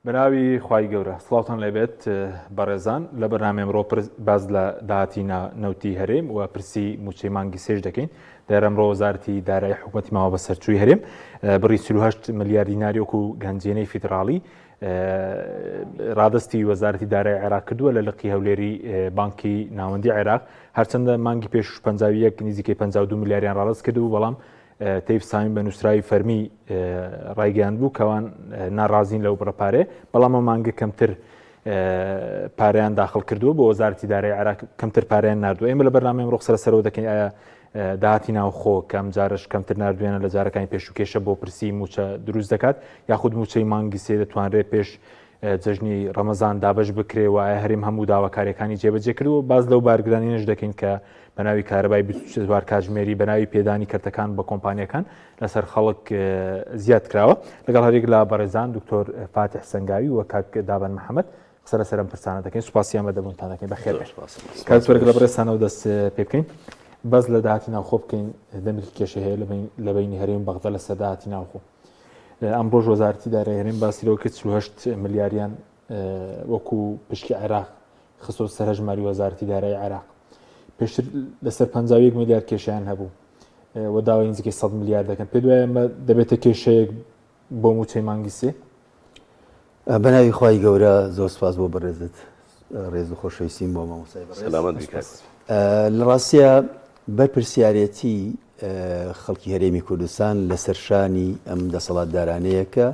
بەناوی خوای گەورە سڵاوتان لێبێت بەڕێزان لە بەرنامەی ئەمڕۆ باس لە داهاتی نەوتی هەرێم و پرسی موچەی مانگی سێش دەکەین دیارە ئەمڕۆ وەزارەتی دارایی حکوومەتی ماوە بەسەرچووی هەرێم بڕی 48 ملیار دیناری وەکو گەنجێنەی فیدراڵی ڕادستی وەزارەتی دارای عێراق کردووە لە لقی هەولێری بانکی ناوەندی عێراق هەرچەندە مانگی پێش 51 نزیکەی 52 ملیاریان ڕادست کردبوو بەڵام تەیف سامی بە نووسراوی فەرمی ڕایگەیاند بوو کەوان ناڕازین لەو بڕە پارێ بەڵام ئەو مانگە کەمتر پارەیان داخل کردووە بۆ وەزارەتی دارای عێراق کەمتر پارەیان نردووە ئێمە لە بەرنامەی ئەمڕۆ قسە لەسەرەوە دەکەین ئایا داهاتی ناوخۆ کەم جارش کەمتر نردوێنە لە جارەکانی پێش و کێشە بۆ پرسی موچە دروست دەکات یاخود موچەی مانگی سێ دەتوانرێت پێش جەژنی ڕەمەزان دابەش بکرێ و ئایا هەرێم هەموو داواکاریەکانی جێبەجێ کرد و باس لەو بارگرانینەش دەکەین کە بە ناوی کارەبای 24 کاتژمێری بە ناوی پێدانی کەرتەکان بە کۆمپانیەکان لەسەر خەڵک زیاد کراوە لەگەڵ هەریک لە بەڕێزان دکتۆر فاتح سەنگاوی و کاک دابەن محەممەد قسە لەسەر ئەم پرسانە دەکەین سوپاسیان بە دەبوونتان دەکەین بەخێر بێن کاک تۆرێک لە بەڕێزتانەوە دەست پێ بکەین بەس لە داهاتی ناوخۆ بکەین دەمێکی کێشە هەیە لە بەینی هەرێم بەغدا لەسەر داهاتی ناوخۆ ئەمڕۆش وەزارەتی دارایی هەرێم باسی لەوە کرد 48 ملیاریان وەکو پشکی عێراق خستۆ سەر هەژماری وەزارەتی دارایی عێراق پێشتر لەسەر 51 ملیار کێشیان هەبوو و داوای نزیکەی 100 ملیار دەکەن پێ دوای ئەمە دەبێتە کێشەیەک بۆ موچەی مانگی سێ بەناوی خوای گەورە زۆر سپاس بۆ بەڕێزت ڕێز و خۆشەویستیم بۆ مامۆستای بەڕێز سەلامەت بی کاک. لە ڕاستیا بەرپرسیارێتی خەڵکی هەرێمی کوردستان لەسەر شانی ئەم دەسەڵاتدارانەیە کە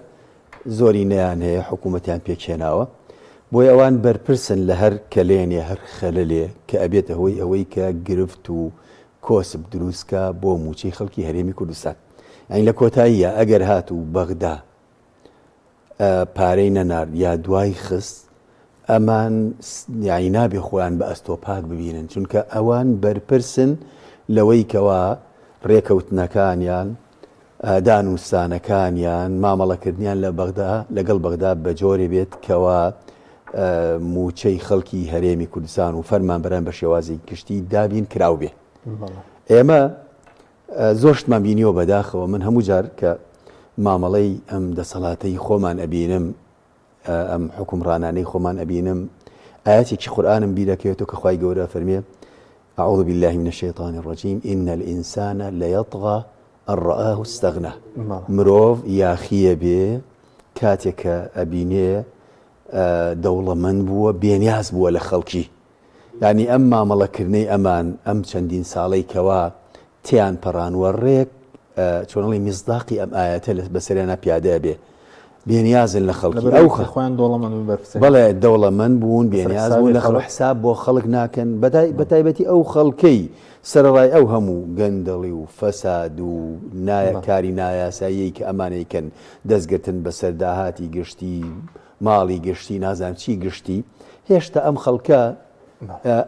زۆرینەیان هەیە حکوومەتیان پێکهێناوە بۆیە ئەوان بەرپرسن لە هەر کەلێنێ هەر خەلەلێ کە ئەبێتە هۆی ئەوەی کە گرفت و کۆسپ دروستکا بۆ مووچەی خەڵکی هەرێمی کوردستان یانی لە کۆتاییە ئەگەر هاتوو بەغدا پارەی نەنارد یا دوای خست ئەمان یانی نابێ خۆیان بە ئەستۆ پاک ببینن چونکە ئەوان بەرپرسن لەوەی کەوا ڕێکەوتنەکانیان دانوستانەکانیان مامەڵەکردنیان لە بەغدا لەگەڵ بەغدا بە جۆرێ بێت کەوا موچەی خەڵکی هەرێمی کوردستان و فەرمانبەران بە شێوازی گشتی دابین کراو بێ ئێمە زۆر شتمان بینیوە بەداخەوە من هەموو جار کە مامەڵەی ئەم دەسەڵاتەی خۆمان ئەبینم ئەم حوکمڕانانەی خۆمان ئەبینم ئاەتێکی قورئانم بیرەکەوێتەوە کە خوای گەورە فەرمێ أعوذ بالله من الشيطان الرجيم إن الإنسان ليطغى أن رآه استغنى مرۆڤ یاخیە بێ کاتێک کە ئەبینێ دەوڵەمەند بووە بێنیاز بووە لە خەڵکی یانی ئەم مامەڵە کردنەی ئەمان ئەم چەندین ساڵەی کەوا تێیان پەڕانوە ڕێک چۆن ئەڵێی میسداقی ئەم ئایەتە لە بەسەریانا پیادە ئەبێ بێنیازن لە خەڵکی ئەو خە خۆیان دەوڵەمەند بوون بەرپرسەکان بەڵێ دەوڵەمەند بوون لەسەر بێنیاز بوون حسابی لە خەڵک خەڵک حساب بۆ خەڵک ناکەن بەتای بەتایبەتی ئەو خەڵکەی سەرەڕای ئەو هەموو گەندەڵی و فەساد و نایە بەڵێ. کاری نایاساییەی کە ئەمانەی کەن دەستگرتن بەسەر داهاتی گشتی ماڵی گشتی نازانم چی گشتی هێشتا ئەم خەڵکە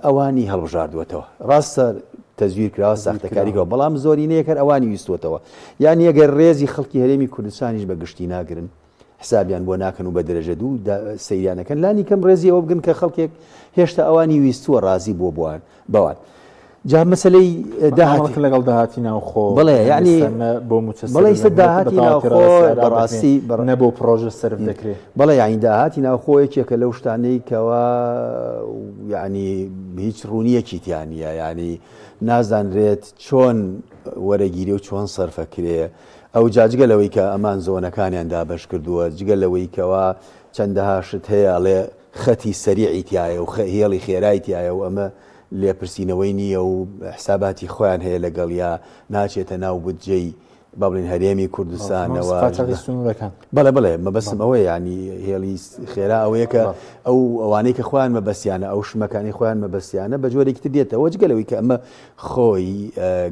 ئەوانی هەڵبژاردووەتەوە ڕاستە تەزویر کراوە ساختەکاری کراوە بەڵام زۆرینەیەک هەر ئەوانی ویستوەتەوە یان ئەگەر ڕێزی خەڵکی هەرێمی کوردستانیش بە گشتی ناگرن حسابیان بۆ ناکەن و بە درەجە دوو سەیریانەکەن لانی کەم ڕێزی ئەوە بگرن کە خەڵکێک هێشتا ئەوانی ویستووە ڕازی بووە بۆیان بەوان جا مەسەلەی داهاتی لەگەڵ داهاتی ناوخۆ بڵێ یعنی بۆ موچە بڵێ ئیستا داهاتی ناوخۆ بەڕاستی نە بۆ پرۆژە سەرف دەکرێت بەڵێ یعنی داهاتی ناوخۆ یەکێکە لەو شتانەی کەوا یعنی هیچ ڕوونیەکی تیا نییە یعنی نازانرێت چۆن وەرەگیری و چۆن سەرفەکرێ ئەو جاجگە لەوەی کە ئەمان زۆنەکانیان دابەش کردووە جگە لەوەی کەوا چەندەها شت هەیە ئەڵێ خەتی سەریعی تایە و هێڵی خێرای تایە و ئەمە لێپرسینەوەی نییە و حساباتی خۆیان هەیە لەگەڵیا ناچێتە ناو بودجەی با بڵێین هەرێمی کوردستانەوە قاچاخی سنوورەکان. بەڵێ بەڵێ مەبەستم ئەوەیە یانی هێڵی خێرا ئەوەیە کە ئەو ئەوانەی کە خۆیان مەبەستیانە ئەو شمەکانی خۆیان مەبەستیانە بە جۆرێکی تر دێتەوە جگە لەوەی کە ئەمە خۆی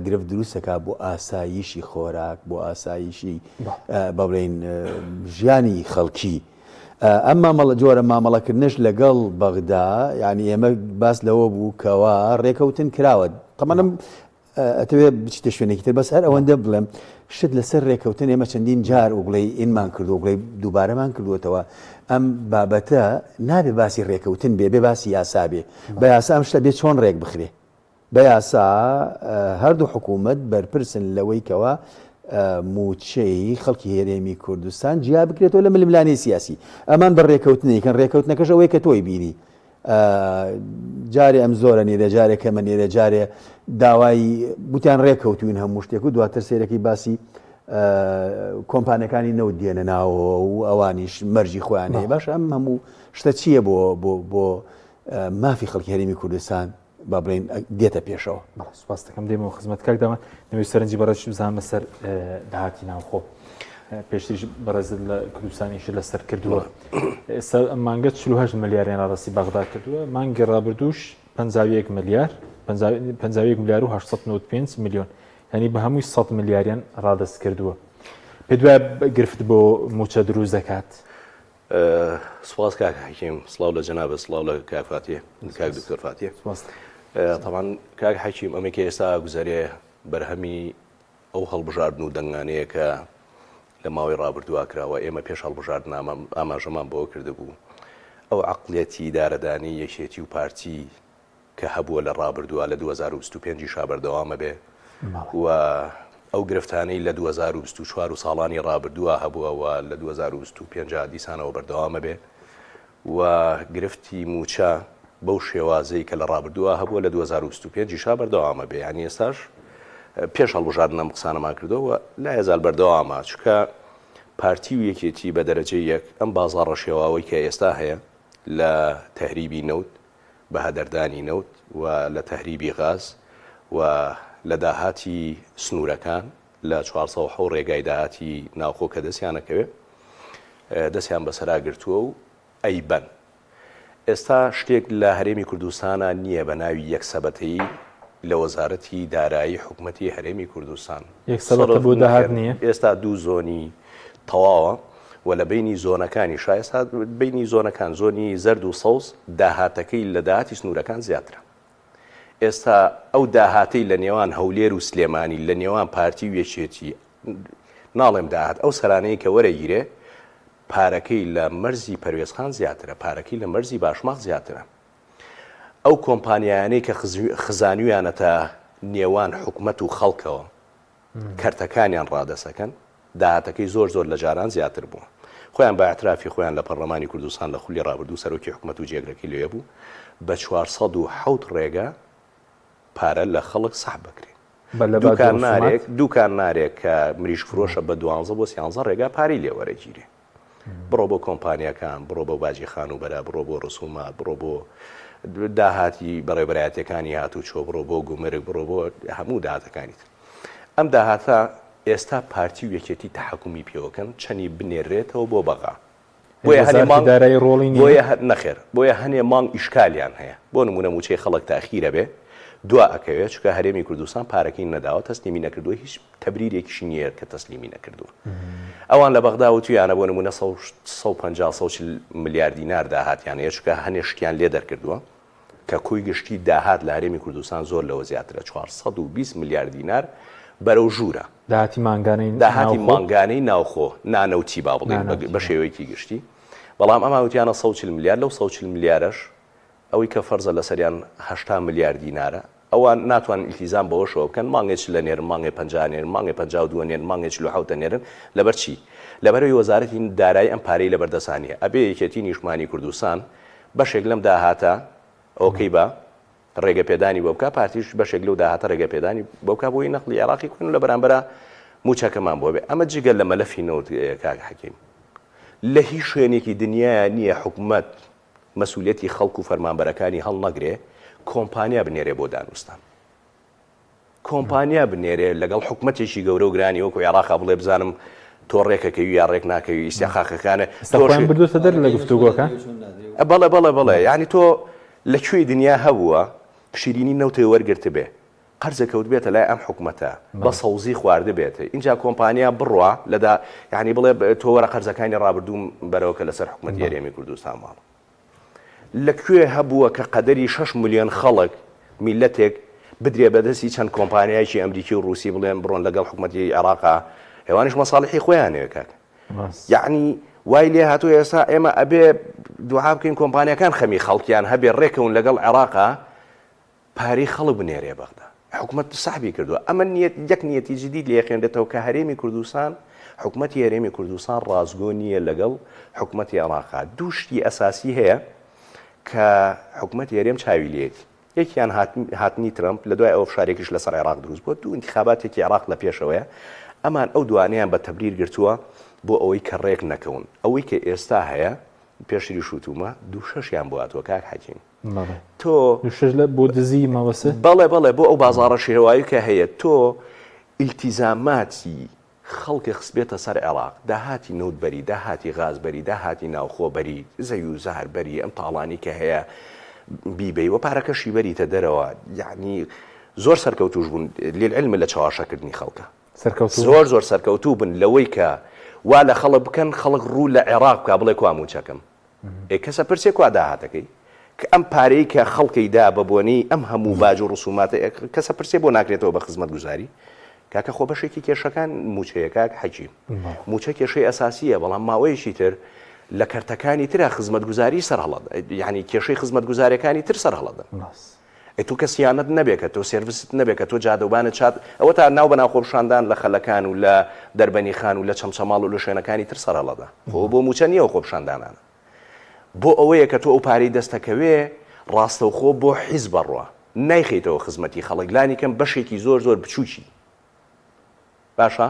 گرفت دروستەکە بۆ ئاسایشی خۆراک بۆ ئاسایشی با بڵێین ژیانی خەڵکی. ئەم مامەڵە جۆرە مامەڵەکردنەش لەگەڵ بەغدا یعنی ئێمە باس لەوە بوو کەوا ڕێکەوتن کراوە تەمەنم ئەتەوێ بچیتە شوێنێکی تر بەس هەر ئەوەندە بڵێم شت لەسەر ڕێکەوتن ئێمە چەندین جار و بڵێ ئینمان کردو بڵێ دووبارەمان کردووەتەوە ئەم بابەتە نابێ باسی ڕێکەوتن بێ بێ باسی یاسا بێ بە یاسا ئەم شتە بێ چۆن ڕێک بخرێ بە یاسا هەردوو حکوومەت بەرپرسن لەوەی کەوا. مووچەی خەڵکی هەرێمی کوردستان جیا بکرێتەوە لە ململانێی سیاسی. ئەمان بە ڕێکەوتنێکن، ڕێکەوتنەکەش ئەوەیە کە تۆی بینی. جارێ ئەم زۆرە نێرێ، جارێ کەمە نێرێ، جارێ داوای گوتیان ڕێکەوتوین هەموو شتێک و دواتر سەیرەکەی باسی کۆمپانیەکانی نەوت دێنە ناوەوە و ئەوانیش مەرجی خۆیان هەیە. باش ئەم هەموو شتە چییە بۆ بۆ بۆ مافی خەڵکی هەرێمی کوردستان با بڵێین دێتە پێشەوە. بەڵێ سوپاس دەکەم دێمەوە خزمەت کاک دامان دەمەوێت سەرنجی بەڕێزیش بزانمە سەر داهاتی ناوخۆ پێشتریش بەڕێزت لە کوردستان ئیشت لەسەر کردووە ئێستا ئەم مانگە 48 ملیاریان ڕادەستی بەغدا کردووە مانگی ڕابردووش 51 ملیار 51 ملیار و 895 میلیۆن یعنی بە هەمووی 100 ملیاریان ڕادەست کردووە پێ دوای گرفت بۆ موچە دروست دەکات سپاس کاک حەکیم سڵاو لە جەنابت سڵاو لە کاک فاتیح کاک دکتۆر فاتیح تەبعەن کاک حەکیم ئەمەی کە ئێستا گوزەرێ بەرهەمی ئەو هەڵبژاردن و دەنگانەیە کە لە ماوەی ڕابردووا کراوە ئێمە پێش هەڵبژاردن ئاماژەمان بەوە کردبوو ئەو عەقڵیەتی ئیدارەدانی یەکێتی و پارتی کە هەبووە لە ڕابردووە لە 2025 یشا بەردەوام ئەبێ و ئەو گرفتانەی لە 2024 و ساڵانی ڕابردووە هەبووە و لە 2025 دیسانەوە بەردەوام ئەبێ و گرفتی مووچە بەو شێوازەی کە لە ڕابردووە هەبووە لە 2025 یشا بەردەوام ئەبێ یانی ئێستاش پێش هەڵبژاردن ئەم قسانەمان کردەوە و لا یەزال بەردەوامە چونکە پارتی و یەکێتی بە دەرەجەی یەک ئەم بازاڕە شێواوەی کە ئێستا هەیە لە تەهریبی نەوت بە هەدەردانی نەوت و لە تەهریبی غاز و لە داهاتی سنوورەکان لە 407 ڕێگای داهاتی ناوخۆ کە دەستیان ئەکەوێ دەستیان بەسەرا گرتووە و ئەیبەن. ئێستا شتێک لە هەرێمی کوردستانا نییە بە ناوی یەک سەبەتەیی لە وەزارەتی دارایی حکومەتی هەرێمی کوردستان. یەک سەبەتە بۆ داهات نییە؟ ئێستا دوو زۆنی تەواوە و لە بەینی زۆنەکانیشا ئێستا بەینی زۆنەکان زۆنی زەرد و سەوز داهاتەکەی لە داهاتی سنوورەکان زیاترە. ئێستا ئەو داهاتەی لە نێوان هەولێر و سلێمانی لە نێوان پارتی و یەکێتی ناڵێم داهات ئەو سەرانەیە کە وەرەگیرێ پارەکەی لە مەرزی پەروێزخان زیاترە پارەکەی لە مەرزی باشماخ زیاترە. ئەو کۆمپانیایانەی کە خزانویانەتە نێوان حکومەت و خەڵکەوە کەرتەکانیان ڕادەسەکەن داهاتەکەی زۆر زۆر لە جاران زیاتر بووە. خۆیان بە ئیعترافی خۆیان لە پەڕلەمانی کوردستان لە خولی ڕابردوو سەرۆکی حکومەت و جێگرەکەی لەوێ بوو بە 407 ڕێگە پارە لە خەڵک سەحب بکرێ. دوکانارێک دوکانارێک کە مریشک فرۆشە بە دوانزە بۆ سیانزە ڕێگا پارەی لێ وەرەگیرێ. بڕۆ بۆ کۆمپانیاکان، بڕۆ بۆ باجی خانووبەرە، بڕۆ بۆ ڕسومات، بڕۆ بۆ داهاتی بەڕێوەبەرایەتیەکانی هاتوچۆ، بڕۆ بۆ گومرگ، بڕۆ بۆ هەموو داهاتەکانی تر. ئەم داهاتە ئێستا پارتی و یەکێتی تەحەکومی پێوەکەن چەنی بنێررێتەوە بۆ بەغا. بۆیە هەنێ مانگ دارایی ڕۆڵی نییە؟ بۆیە نەخێر بۆیە هەنێ مانگ ئیشکالیان هەیە. بۆ نموونە مووچەی خەڵک تاخیرە بێ دوا ئەکەوێ چونکە هەرێمی کوردستان پارەکەی نەداوە تەسلیمی نەکردووە هیچ تەبریرێکیشی نییە کە تەسلیمی نەکردووە. ئەوان لە بەغدا وتویانە بۆ نموونە 150 140 ملیار دینار داهاتیان هەیە چونکە هەنێ شتیان لێ دەرکردووە کە کۆی گشتی داهات لە هەرێمی کوردستان زۆر لەوە زیاترە 420 ملیار دینار بەرەو ژوورە. داهاتی مانگانەی داهاتی مانگانەی ناوخۆ نانەوتی با بڵێین بە شێوەیەکی گشتی بەڵام ئەمان وتیانە 140 ملیار لەو 140 ملیارەش ئەوەی کە فەرزە لەسەریان 80 ملیار دینارە ئەوان ناتوانن ئیلتیزام بەوەشەوە بکەن مانگێ چل ئەنێرن، مانگێ 50 ئەنێرن، مانگێ 52 ئەنێرن، مانگێ 47 ئەنێرن، لەبەر چی؟ لەبەرئەوەی وەزارەتی دارایی ئەم پارەی لەبەردەسا نییە. ئەبێ یەکێتی نیشتمانی کوردستان بەشێک لەم داهاتە ئۆکەی بە ڕێگەپێدانی بۆ بکا، پارتیش بەشێک لەو داهاتە ڕێگەپێدانی بۆ بکا بۆی نەقڵی عێراقی بکەن و لە بەرامبەرا مووچەکەمان بۆ بێ. ئەمە جگە لە مەلەفی نەوت کاک حەکیم. لە هیچ شوێنێکی دنیایا نییە حکومەت مەسولیەتی خەڵک و فەرمانبەرەکانی هەڵنەگرێ کۆمپانیا بنێرێ بۆ دانوستان کۆمپانیا بنێرێ لەگەڵ حکومەتێکی گەورە و گرانی وەکو عێراقا بڵێ بزانم تۆ ڕێکەکەوی یا ڕێک ناکەوی ئیستیحقاقەکانە خۆیان بردوتە دەر لە گفتوگۆکە بەڵێ بەڵێ بەڵێ یعنی تۆ لە کوێی دنیا هەبووە شیرینی نەوتێ وەرگرتبێ قەرزە کەوتبێتە لای ئەم حکومەتە بە سەوزی خواردبێت ئینجا کۆمپانیا بڕوا لەدا یعنی بڵێ تۆ وەرە قەرزەکانی ڕابردووم بەرەوە کە لەسەر حکومەتی هەرێمی کوردستان ماڵ لە کوێ هەبووە کە قەدەری 6 ملیۆن خەڵک میلەتێک بدرێ بەدەستی چەند کۆمپانیایەکی ئەمریکی و ڕوسی بڵێن بڕۆن لەگەڵ حکومەتی عێراقا ئێوانیش مەساڵحی خۆیانەوە کاک یعنی وای لێ هاتووە ئێستا ئێمە ئەبێ دوعا بکەین کۆمپانیەکان خەمی خەڵکیان هەبێ ڕێکەون لەگەڵ عێراقا پارەی خەڵک بنێرێ بەغدا. حکومەت سەحبی کردووە. ئەمە نیەت یەک نیەتی جدی لێ خوێنرێتەوە کە هەرێمی کوردستان حکومەتی هەرێمی کوردستان ڕاستگۆ نییە لەگەڵ حکومەتی عێراقا. دوو شتی ئەساسی هەیە کە حکومەتی هەرێم چاوی لێیەتی. یەکیان هاتنی ترەمپ، لە دوای ئەوە فشارێکیش لەسەر عێراق دروست بووە، دوو ئینتیخاباتێکی عێراق لە پێشەوەیە، ئەمان ئەو دوانەیان بە تەبریر گرتووە بۆ ئەوەی کە ڕێک نەکەون. ئەوەی کە ئێستا هەیە، پێشتریش وتوومە، دوو شەشیان بۆ هاتووە کاک حەکیم. بەڵێ. تۆ. دوو شەش لە بۆ دزی مەبەستت؟ بەڵێ بەڵێ، بۆ ئەو بازاڕە شێواوی کە هەیە، تۆ ئیلتیزاماتی خەڵکی خستبێتە سەر عێراق، داهاتی نەوت بەری، داهاتی غاز بەری، داهاتی ناوخۆ بەری، زەوی و زار بەری، ئەم تاڵانی کە هەیە بیبەی و پارەکەشی بەریتە دەرەوە، یەعنی زۆر سەرکەوتووش بوون للعلم لە چەواشەکردنی خەڵکە. سەرکەوتوو زۆر زۆر سەرکەوتوو بن لەوەی کە وا لە خەڵک بکەن خەڵک ڕوو لە عێراق بکا بڵێ کوا مووچەکەم؟ ئێ کەس ئەپرسێ کوا داهاتەکەی؟ کە ئەم پارەی کە خەڵکەی دا بە بۆنەی ئەم هەموو باج و ڕسوماتە ئێ کەس ئەپرسێ بۆ ناکرێتەوە بە خزمەتگوزاری؟ کاکە خۆ بەشێکی کێشەکان مووچەیە کاک حەکیم. مووچە کێشەی ئەساسییە بەڵام ماوەیەکی تر لە کەرتەکانی ترا خزمەتگوزاری سەر هەڵەدا یانی کێشەی خزمەتگوزاریەکانی تر سەر هەڵەدەن. ئەی تۆ کە سیانەت نەبێ کە تۆ سێرڤست نەبێ کە تۆ جادەوبانت چات ئەوەتا ناو بەناو خۆپیشاندان لە خەلەکان و لە دەربەنیخان و لە چەمچەماڵ و لە شوێنەکانی تر سەرهەڵەدا خۆ بۆ موچە نییە ئەو خۆپیشاندانانە بۆ ئەوەیە کە تۆ ئەو پارەی دەستەکەوێ ڕاستەوخۆ بۆ حیزب ئەڕوا نایخەیتەوە خزمەتی خەڵک لانی کەم بەشێکی زۆر زۆر بچوکی باشە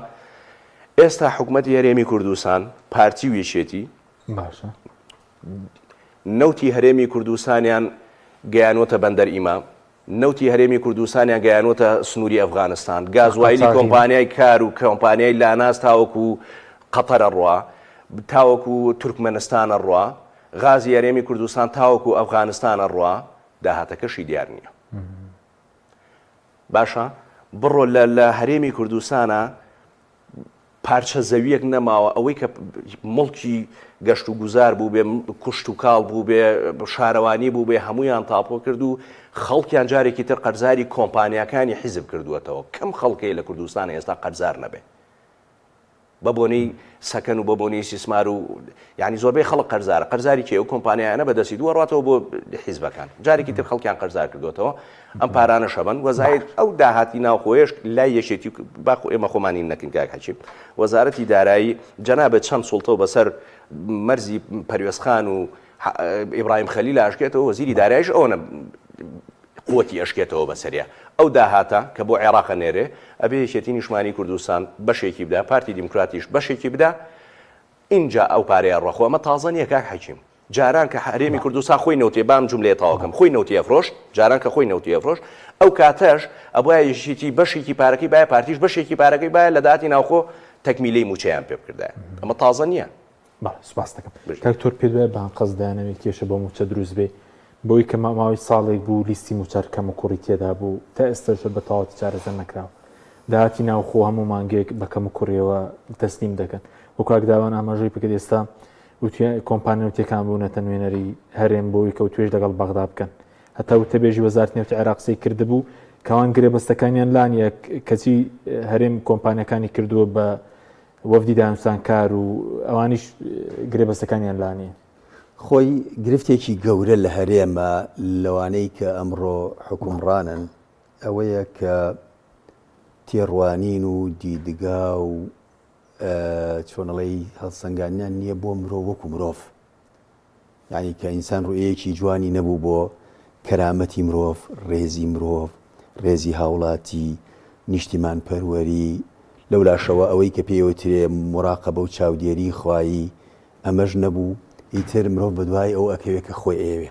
ئێستا حکومەتی هەرێمی کوردستان پارتی و یەکێتی باشە نەوتی هەرێمی کوردستانیان گەیانوەتە بەندەر ئیمام، نەوتی هەرێمی کوردستانیان گەیانوەتە سنووری ئەفغانستان، گازوایلی کۆمپانیای کار و کۆمپانیای لاناز تاوەکو قەتەر ئەڕوا، تاوەکو تورکمەنستان ئەڕوا، غازی هەرێمی کوردستان تاوەکو ئەفغانستان ئەڕوا، داهاتەکەشی دیار نییە. باشە بڕۆ لە هەرێمی کوردستانە پارچە زەویەک نەماوە ئەوەی کە موڵکی گەشت و گوزار بووبێ کوشت و کاڵ بووبێ شارەوانی بووبێ هەمویان تاپۆ کرد و خەڵکیان جارێکی تر قەرزاری کۆمپانیاکانی حیزب کردووەتەوە کەم خەڵکەی لە کوردستان ئێستا قەرزار نەبێ بە بۆنەی سەکەن و بە بۆنەی سیسمار و یعنی زۆربەی خەڵک قەرزارە قەرزاری کێ ئەو کۆمپانیایانە بەدەستی دووە ڕاتەوە بۆ حیزبەکان جارێکی تر خەڵکیان قەرزار کردوێتەوە ئەم پارانەش هەبن وەزاید ئەو داهاتی ناوخۆیەش لای یەکێتی با خۆ ئێمە خۆمانی نەکەین کاک حەکیم وەزارەتی دارایی جەنابت چەند سوڵتە و بەسەر مەرزی پەروێزخان و ئیبراهیم خەلیل ئاشکێتەوە وەزیری دارایش ئەوەنە قوتی ئەشکێتەوە بەسەریا ئەو داهاتە کە بۆ عێراقە نێرێ ئەبێ یەکێتی نیشمانی کوردستان بەشێکی بدا پارتی دیموکراتیش بەشێکی بدا ئینجا ئەو پارەیە ڕۆ خۆ ئەمە تازە نییە کاک حەکیم جاران کە هەرێمی کوردستان خۆی نەوتی با ئەم جوملەیە تەواو کەم خۆی نەوتی ئەفرۆشت جاران کە خۆی نەوتی ئەفرۆشت ئەو کاتەش ئەبوایە یەکێتی بەشێکی پارەکەی بایە پارتیش بەشێکی پارەکەی بایە لە داهاتی ناوخۆ تەکمیلەی مووچەیان پێ بکردایە ئەمە تازە نییە. بەڵێ سوپاست دەکەم. کاک تۆر پێت وایە بە ئەنقەست دەیانەوێت کێشە بۆ مووچە دروست بێ بەوەی کە ماوەی ساڵێک بوو لیستی مووچە هەر کەموکوڕی تێدا بوو تا ئێستاش هەر بە تەواوەتی چارەسەر نەکراوە داهاتی ناوخۆ هەموو مانگێک بە کەموکوڕیەوە تەسلیم دەکەن وەکو کاک داوان ئاماژەی پێکرد ئێستا وتیان کۆمپانیا نەوتیەکان بوونەتە نوێنەری هەرێم بۆی کە وتوێژ لەگەڵ بەغدا بکەن هەتا وتەبێژی وەزارەتی نەوتی عێراق قسەی کردبوو کەوان گرێبەستەکانیان لانیە کەچی هەرێم کۆمپانیەکانی کردووە بە وەفدی دانوستانکار و ئەوانیش گرێبەستەکانیان لانیە. خۆی گرفتێکی گەورە لە هەرێمە لەوانەی کە ئەمڕۆ حوکمڕانن ئەوەیە کە تێڕوانین و دیدگا و چۆنەڵێی هەڵسەنگاندنیان نییە بۆ مرۆڤ وەکو مرۆڤ یعنی کە ئینسان ڕوئیەکی جوانی نەبوو بۆ کەرامەتی مرۆڤ ڕێزی مرۆڤ ڕێزی هاوڵاتی نیشتیمان پەروەری لەولاشەوە ئەوەی کە پێیوترێ مراقەبە و چاودێری خوایی ئەمەش نەبوو ئیتر مرۆڤ بەدوای ئەو ئەکەوێت کە خۆی ئەیەوێ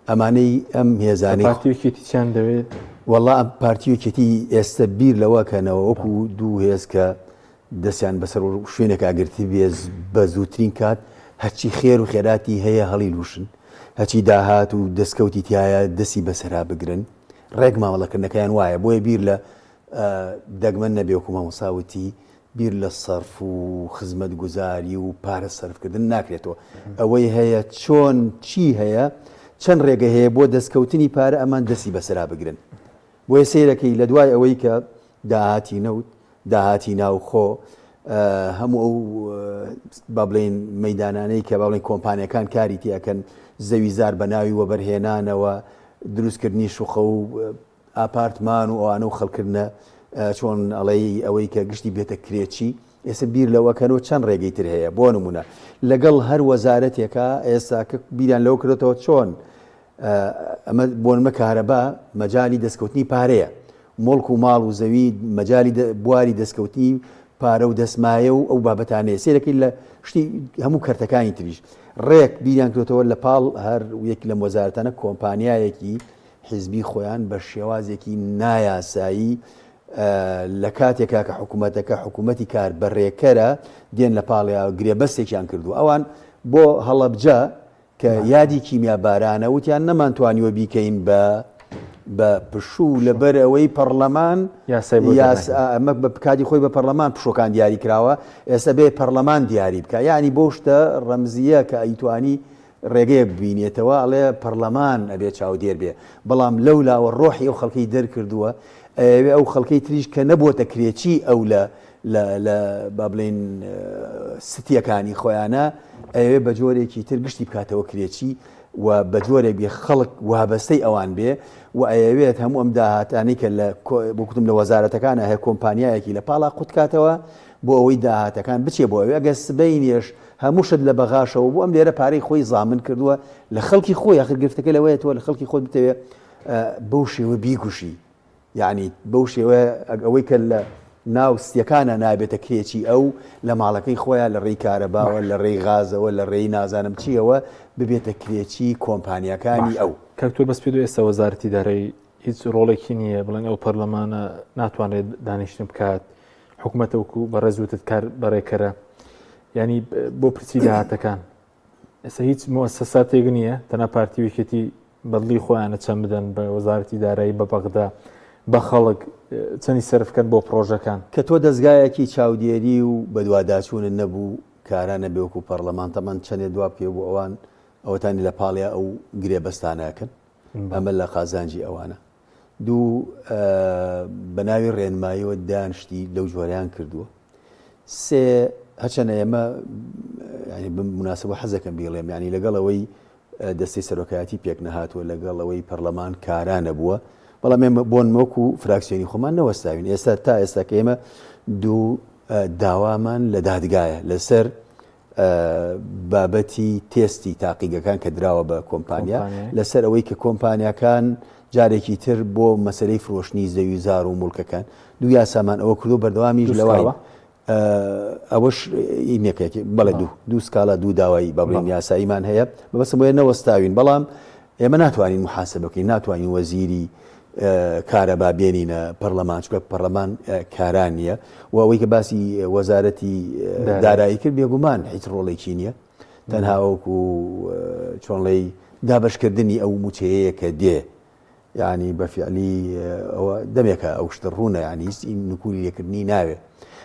ئەمانەی ئەم هێزانەی پارتی و یەکێتی چیان دەوێت؟ وەڵا ئەم پارتی و یەکێتی ئێستە بیر لەوە کەنەوە وەکو دوو هێز کە دەستیان بەسەر شوێنێکا گرتبێ بە زووترین کات هەرچی خێر و خێراتی هەیە هەڵی لوشن هەرچی داهات و دەستکەوتی تایە دەستی بەسەرا بگرن ڕێک مامەڵەکردنەکەیان وایە بۆیە بیر لە دەگمەن نەبێ وەکو مامۆستا وتی بیر لە سەرف و خزمەتگوزاری و پارە سەرفکردن ناکرێتەوە. ئەوەی هەیە چۆن چی هەیە چەند ڕێگە هەیە بۆ دەستکەوتنی پارە ئەمان دەستی بەسەرا بگرن. بۆیە سەیرەکەی لە دوای ئەوەی کە داهاتی نەوت، داهاتی ناوخۆ، هەموو ئەو با بڵێین مەیدانانەی کە با بڵێین کۆمپانیەکان کاری تێ ئەکەن، زەوی زار بە ناوی وەبەرهێنانەوە، دروستکردنی شوقە و. ئاپارتمان و ئەوانە و خەڵکردنە چۆن ئەڵێی ئەوەی کە گشتی بێتە کرێچی ئێستا بیر لەوە کەنەوە چەند ڕێگەی تر هەیە بۆ نمونە لەگەڵ هەر وەزارەتێکە ئێستا کە بیریان لەوە کردێتەوە چۆن ئەمە بۆ نمە کارەبا مەجای دەستکەوتنی پارەیە موڵک و ماڵ و زەوی مەجالی بواری دەستکەوتنی پارە و دەستمایە و ئەو بابەتانەیە سێرەکەی لە شتی هەموو کەرتەکانی تریش ڕێک بیریان کردێتەوە لە پاڵ هەر یەک لەم وەزارەتانە کۆمپانیایەکی حیزبی خۆیان بە شێوازێکی نایاسایی لە کاتێکا کە حکوومەتەکە حکوومەتی کار بەڕێکەرە دێن لە پاڵیا گرێبەستێکیان کردو ئەوان بۆ هەڵەبجە کە یادی کیمیابارانە وتیان نەمانتوانیوە بیکەین بە بە پشوو لەبەر ئەوەی پەڕلەمان ئەمە بە کاتی خۆی بە پەرلەمان پشوەکان دیاری کراوە ئێستا بێ پەرلەمان دیاری بکە یعنی بۆ شتە ڕەمزیە کە ئەیتوانی ڕێگەیەک ببینێتەوە ئەڵێ پەرلەمان ئەبێ چاودێر بێ بەڵام لەو لاوە ڕۆحی ئەو خەڵکەی دەرکردووە ئەیەوێ ئەو خەڵکەی تریش کە نەبووەتە کرێچی ئەو لە لە لە با بڵێین ستیەکانی خۆیانە ئەیەوێ بە جۆرێکی تر گشتی بکاتەوە کرێچی و بە جۆرێک بێ خەڵک وابەستەی ئەوان بێ و ئەیەوێت هەموو ئەم داهاتانەی کە لە بۆ کوتم لە وەزارەتەکانە هەیە کۆمپانیایەکی لە پاڵا قوتکاتەوە بۆ ئەوەی داهاتەکان بچێ بۆ ئەوێ ئەگەر سبەینێش هەموو شت لە بەغاشەوە بوو ئەم لێرە پارەی خۆی زامن کردووە لە خەڵکی خۆی ئاخر گرفتەکە لەوەیە تۆ لە خەڵکی خۆت بتەوێ بەو شێوە بیکوشی یعنی بەو شێوە ئەوەی کە لە ناو ستیەکانە نابێتە کرێچی ئەو لە ماڵەکەی خۆیان لە ڕێی کارەباوە لە ڕێی غازەوە لە ڕێی نازانم چیەوە ببێتە کرێچی کۆمپانیەکانی ئەو. کاک تۆ بەس پێ ئێستا وەزارەتی دارایی هیچ ڕۆڵێکی نییە بڵێن ئەو پەرلەمانە ناتوانێت دانیشتن بکات حکوومەتە وەکو بەڕێز وتت کار بەڕێکەرە ینی بۆ پرسی داهاتەکان ئێستا هیچ موسەساتێک نییە تەنها پارتی ویکێتی بەدڵی خۆیانە چەند بدەن بە وەزارەتی دارایی بە بەغدا بە خەڵک چەندی سەرفکەن بۆ پرۆژەکان. کە تۆ دەزگایەکی چاودێری و بەدواداچوونت نەبوو کارا نەبێ وەکو پەڕلەمان تەمەن چەنێ دوا بکەوێ بۆ ئەوان ئەوەتانی لە پاڵیا ئەو گرێبەستانە ئەکەن ئەمە لە قازانجی ئەوانە. دوو بە ناوی ڕێنماییەوە دەیان شتی لەو جۆرەیان کردووە. سێ هەرچەنە ئێمە یانی بە موناسەبە حەزەکەم بیڵێم یانی لەگەڵ ئەوەی دەستەی سەرۆکایەتی پێک نەهاتووە لەگەڵ ئەوەی پەرلەمان کارا نەبووە بەڵام ئێمە بۆن وەکو فراکسیۆنی خۆمان نەوەستاوین ئێستا تا ئێستا کە ئێمە دوو داوامان لە دادگایە لەسەر بابەتی تێستی تاقیگەکان کە دراوە بە کۆمپانیا لەسەر ئەوەی کە کۆمپانیاکان جارێکی تر بۆ مەسلەی فرۆشتنی زەوی زار و موڵکەکان دوو یاسامان ئەوە کردو بەردەوامیش لەوای ئەوەش ئینەکێک بەڵێ دوو دوو سکاڵا دوو داوای بە بڵێن یاساییمان هەیە بەبەسم بۆیە نەوەستاوین بەڵام ئێمە ناتوانین محاسبە بکەین ناتوانین وەزیری کارەبا بێنینە پەرلەمان چونکە پەرلەمان کارا نییە و ئەوەی کە باسی وەزارەتی دارایی کرد بێگومان هیچ ڕۆڵێکی نییە تەنها وەکو چۆنڵێی دابشکردنی ئەو موچەیە کە دێ یعنی بە فعلی ئەوە دەمێکە ئەو شتە ڕوونە یعنی هیچ نکولی لێکردنی ناوێ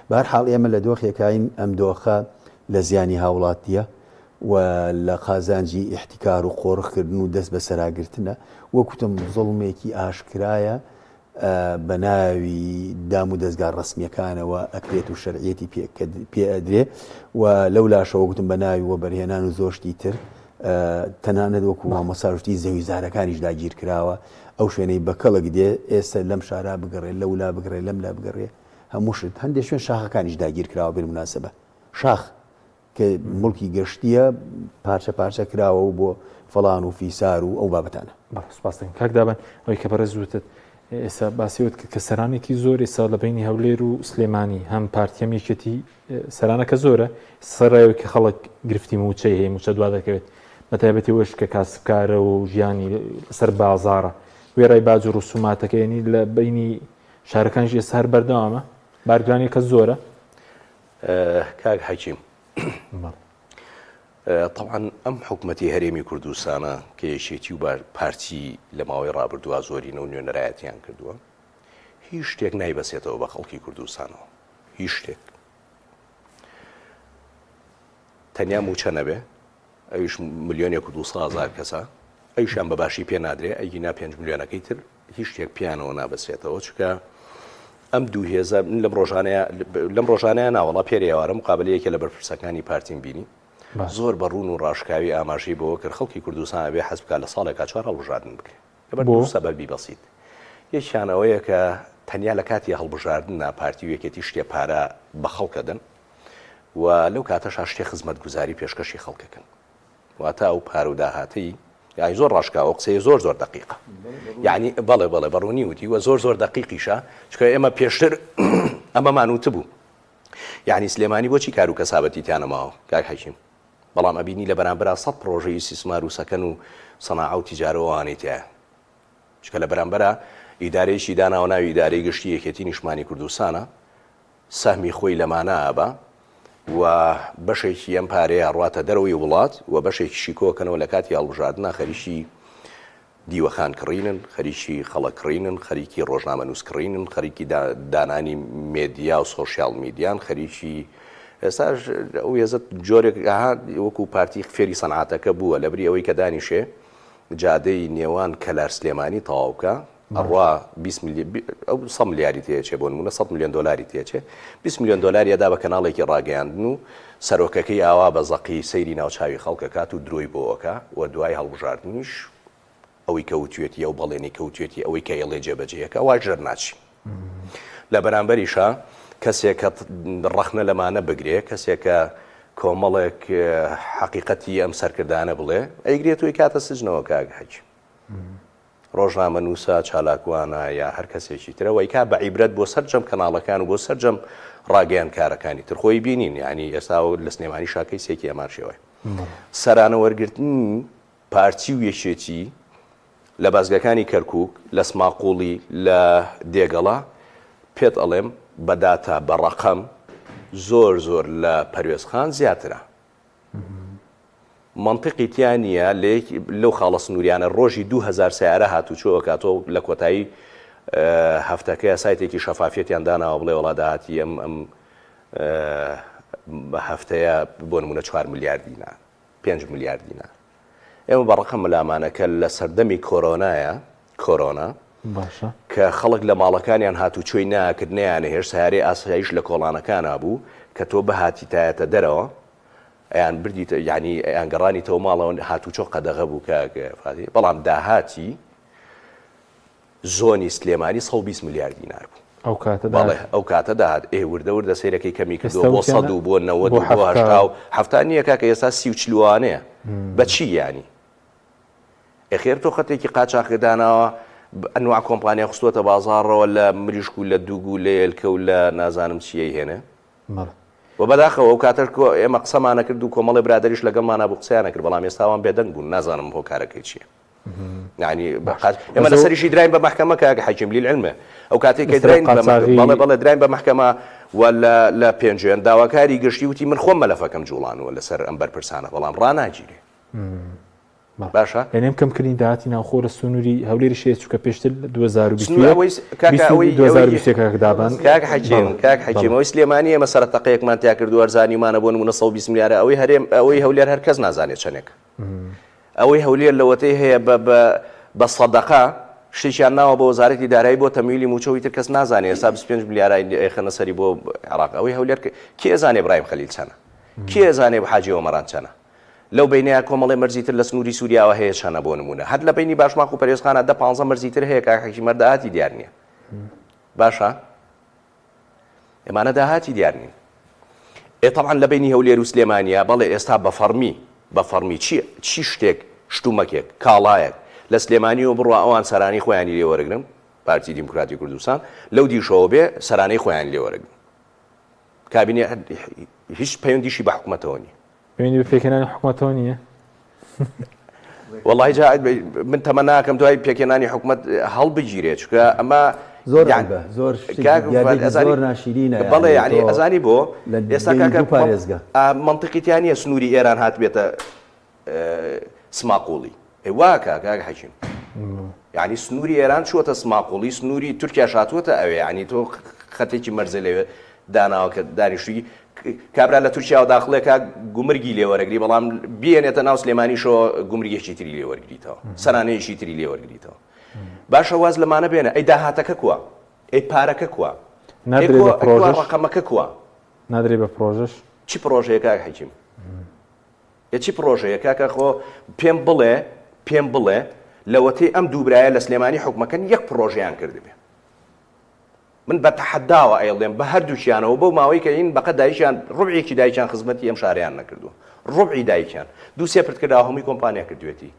بەهەر حاڵ ئێمە لە دۆخێکین ئەم دۆخە لە زیانی هاوڵاتیە و لە قازانجی ئیحتیکار و قۆرخکردن و دەست بەسەراگرتنە، وەک وتم زوڵمێکی ئاشکرایە بە ناوی دام و دەزگا ڕەسمییەکانەوە ئەکرێت و شەرعیەتی پێ ئەدرێ و لەو لاشەوە گوتم بە ناوی وەبەرهێنان و زۆر شتی تر تەنانەت وەکو مامۆستا وتی زەویزارەکانیش داگیرکراوە ئەو شوێنەی بە کەڵک دێ ئێستا لەم شارا بگەڕێ لەولا بگەڕێ لەم لا بگەڕێ هەموو شت هەندێک شوێن شاخەکانیش داگیرکراوە بالمناسبە شاخ کە موڵکی گشتییە پارچە پارچە کراوە و بۆ فڵان و فیسار و ئەو بابەتانە. بەڵێ سوپاس دەکەم کاک دابان ئەوەی کە بەڕێز وتت ئێستا باسی وت کرد کە سەرانێکی زۆر ئێستا لە بینی هەولێر و سلێمانی هەم پارتی هەم یەکێتی سەرانەکە زۆرە سەرایەوە کە خەڵک گرفتی موچەی هەیە موچە دوا دەکەوێت بە تایبەتی وەش کە کاسبکارە و ژیانی لەسەر بازاڕە وێڕای باج و ڕسوماتەکە یعنی لە بینی شارەکانیش ئێستا هەر بەردەوامە بارگرانیەکە زۆرە کاک حەکیم تەبعەن ئەم حکومەتی هەرێمی کوردستانە کە یەکێتی و پارتی لە ماوەی ڕابردووە زۆرینە و نوێنەرایەتیان کردووە هیچ شتێک نایبەسێتەوە بە خەڵکی کوردستانەوە هیچ شتێک تەنیا موچە نەبێ ئەویش ملیۆنێک و دوو هەزار کەسە ئەویشیان بە باشی پێ نادرێ ئەگینا پێنج ملیۆنەکەی تر هیچ شتێک پێیانەوە نابەسێتەوە چونکە ئەم دوو هێزە من لەم ڕۆژانەیە لەم ڕۆژانەیە ناوەڵا پێرێ ئێوارە مقابلە یەکێ لە بەرپرسەکانی پارتیم بینی زۆر بە ڕوون و ڕاشکاوی ئاماژەی بەوە کرد خەڵکی کوردستان ئەبێ حەز بکات لە ساڵێکا چوار هەڵبژاردن بکرێ لەبەر دوو سەبەبی بەسیت. یەکیان ئەوەیە کە تەنیا لە کاتی هەڵبژاردننا پارتی و یەکێتی شتێ پارە بە خەڵکەدەن و لەو کاتەشا شتێ خزمەتگوزاری پێشکەشی خەڵکەکەن. واتە ئەو پارە و داهاتەی یانی زۆر ڕاشکاوە قسەی زۆر زۆر دەقیقە یعنی بەڵێ بەڵێ بەڕوونی وتی وە زۆر زۆر دەقیقیشە چکە ئێمە پێشتر ئەمەمان وتبوو یعنی سلێمانی بۆچی کار و کەسابەتی تیانەماوە کاک حەکیم بەڵام ئەبینی لە بەرامبەرا سە پرۆژەی ئیستیسمار و سەکەن و سەناعە و تیجارەوەوانەی تایە چکە لە بەرامبەرا ئیدارەیەکی داناوە ناوی ئیدارەی گشتی یەکێتی نیشتمانی کوردستانە سەهمی خۆی لەمانە ئەبا و بەشێکی ئەم پارەیە ئەڕواتە دەرەوەی وڵات و بەشێکیشی کۆکەنەوە لە کاتی هەڵبژاردنا خەریکی دیوەخان کڕینن، خەریکی خەڵک کڕینن، خەریکی ڕۆژنامەنووس کڕینن، خەریکی دانانی مێدیا و سۆشیال میدیان، خەریکی ئێستاش ئەو هێزە جۆرێک ئەها وەکو پارتی فێری سەنعاتەکە بووە لەبری ئەوەی کە دانیشێ جادەی نێوان کەلار سلێمانی تەواو بکا ئەڕوا 20 ملیۆن ئەو 100 ملیاری تێچێ بۆ نمونە 100 ملیۆن دۆلاری تێچێ 20 ملیۆن دۆلاری ئەدا بە کەناڵێکی ڕاگەیاندن و سەرۆکەکەی ئاوا بە زەقی سەیری ناوچاوی خەڵک ئەکات و درۆی بۆ ئەکا و دوای هەڵبژاردنیش ئەوەی کە وتوێتی ئەو بەڵێنەی کە وتوێتی ئەوەی کە ئەیڵێ جێبەجێ ئەکا وایش دەرناچی. لە بەرامبەریشا کەسێک کە ڕەخنە لەمانە بگرێ، کەسێک کە کۆمەڵێک حەقیقەتی ئەم سەرکردانە بڵێ، ئەیگرێت و ئەیکاتە سجنەوە کاک حەکیم. ڕۆژنامەنووسە، چالاکوانە یا هەر کەسێکی ترە و ئەیکا بە عیبرەت بۆ سەرجەم کەناڵەکان و بۆ سەرجەم ڕاگەیاندکارەکانی تر. خۆی بینین یانی ئێستا لە سلێمانیشا کەیسێکی هەمان شێوەیە. سەرانە وەرگرتنی پارتی و یەکێتی لە بازگەکانی کەرکوک، لە سماقوڵی، لە دێگەڵە، پێت ئەڵێم بە داتا، بە ڕەقەم زۆر زۆر لە پەروێزخان زیاترە. مەنتیقی تیا نییە لە یەک لەو خاڵە سنووریانە ڕۆژی 2000 سیارە هاتوچۆ ئەکاتەوە لە کۆتایی هەفتەکەیە سایتێکی شەفافیەتیان داناوە بڵێ وەڵا داهاتی ئەم ئەم هەفتەیە بۆ نمونە 4 ملیار دینار 5 ملیار دینار ئێمە بە ڕقم لامانە کە لە سەردەمی کۆرۆنایە کۆرۆنا باشە کە خەڵک لە ماڵەکانیان هاتوچۆی ناکرد نەیانەهێشت سیارەی ئاسایش لە کۆڵانەکانا بوو کە تۆ بهاتیتایەتە دەرەوە ئەیان بردیتە یانی ئەیان گەڕانیتەوە ماڵەوە هاتوچۆ قەدەغە بوو کاک فاتیح بەڵام داهاتی زۆنی سلێمانی 120 ملیار دینار بوو ئەو کاتە بەڵێ ئەو کاتە داهات ئێ وردە وردە سەیرەکەی کەمی کردووە بۆ سەد و بۆ نەوەد و بۆ هەشتا و حەفتا نییە کاکە ئێستا سی و چلوانەیە بە چی یانی ئێ خێر تۆ خەتێکی قاچاخی داناوە ئەنوا کۆمپانیا خستووەتە بازاڕەوە لە مریشک و لە دوگ و لە ئێلکە و لە نازانم چیەی هێنێ بەڵێ. وە بەداخەوە ئەو کاتەش کۆ ئێمە قسەمانە کرد و کۆمەڵێ برادەریش لەگەڵمانا بوو قسەیانە کرد بەڵام ئێستا ئەوان بێدەنگ بوون نازانم هۆکارەکەی چییە یعنی بە باش قاچ ئێمە بەس ئەو لەسەریشی دراین بە مەحکەمە کاک حەکیم لیلعلم ئەو کاتێک کە لەسەر ئەو دراین بە مەح قاچاغی بەڵێ بەڵێ دراین بە مەحکەمە و لە لە پێنجوێن داواکاری گشتی وتی من خۆم مەلەفەکەم جوڵانوە لەسەر ئەم بەرپرسانە بەڵام ڕاناگیرێ باشە. یانی ئەم کەمکردنی داهاتی ناوخۆ لە سنووری هەولێریش هەیە چونکە پێشتر لە سنوور 2021 ئەوەی کاکە ئەوەی ئەوەی 2021 کاک دابان کاک حەکیم بەڵێ کاک حەکیم بەڵێ ئەوەی سلێمانی ئێمە سەرە تەقەیەکمان تیا کردووە هەرزانیومانە بۆ نموونە 120 ملیارە ئەوەی هەرێم ئەوەی هەولێر هەر کەس نازانێ چەنێکە ئەوەی هەولێر لەوەتەی هەیە بە بە بە سەدەقە شتێکیان ناوە بە وەزارەتی دارایی بۆ تەمویلی مووچە و ئیتر کەس نازانێ ئێستا 25 ملیارە ئەیخەنە سەری بۆ عێراق ئەوەی هەولێر کێ ئەزانێ برایم خەلیل چەنە کێ ئەزانێ حاجی ئۆمەران چەنە لەو بەینەیا کۆمەڵێ مەرزی تر لە سنووری سووریاوە هەیە چەنە بۆ نموونە هەر لە بەینی باشماخ و پەروێزخانە دە پانزە مەرزی تر هەیە کاک حەکیم هەر داهاتی دیار نییە باشە ئەمانە داهاتی دیار نین ئێ تەبعەن لە بەینی هەولێر و سلێمانیا بەڵێ ئێستا بە فەڕمی بە فەڕمی چی چی شتێک شتومەکێک کاڵایەک لە سلێمانیەوە بڕوا ئەوان سەرانەی خۆیانی لێ وەرگرن پارتی دیموکراتی کوردستان لەو دیشەوە بێ سەرانەی خۆیان لێ وەرگرن کابینە هیچ پەیوەندیشی بە حکومەتەوە نییە. پەیوەندی بە پێکهێنانی حکومەتەوە نییە؟ وەڵی جا من تەمەناکەم دوای پێکهێنانی حکومەت هەڵبگیرێ چونکە ئەمە زۆر عەیبە زۆر زۆر ناشرینە بەڵێ یعنی ئەزانی بۆ ئێستا کاکە پارێزگا مەنتیقی تیا نییە سنووری ئێران هاتبێتە سماقوڵی ئەی واکە کاک حەکیم یعنی سنووری ئێران چووەتە سماقوڵی سنووری تورکیاش هاتووەتە ئەوێ یعنی تۆ خەتێکی مەرزە لەوێ داناوە کە دانیشتووی کابرا لە تورکیاوە داخڵێکە گومرگی لێوەرەگری بەڵام بێنێتە ناو سلێمانیشەوە گومرگێکی تری لێوەرگریتەوە سەرانەیەکی تری لێوەرگریتەوە باشە واز لەمانە بێنە ئەی داهاتەکە کووە ئەی پارەکە کووە نادرێ بە پرۆژەش ڕقەمەکە کووە نادرێ بە پرۆژەش چی پرۆژەیە کاک حەکیم ئێ چی پڕۆژەیە کاکە خۆ پێم بڵێ پێم بڵێ لەوەتەی ئەم دووبرایە لە سلێمانی حوکمەکەن یەک پڕۆژەیان کردبێ. من بە تەحەداوە ئەیڵێم بە هەردووکیانەوە بەو ماوەی کە ئین بەقەد دایکیان ڕوبعێکی دایکیان خزمەتی ئەم شارەیان نەکردووە ڕوبعی دایکیان دوو سێ پرد کراوە هەمووی کۆمپانیا کردوێتی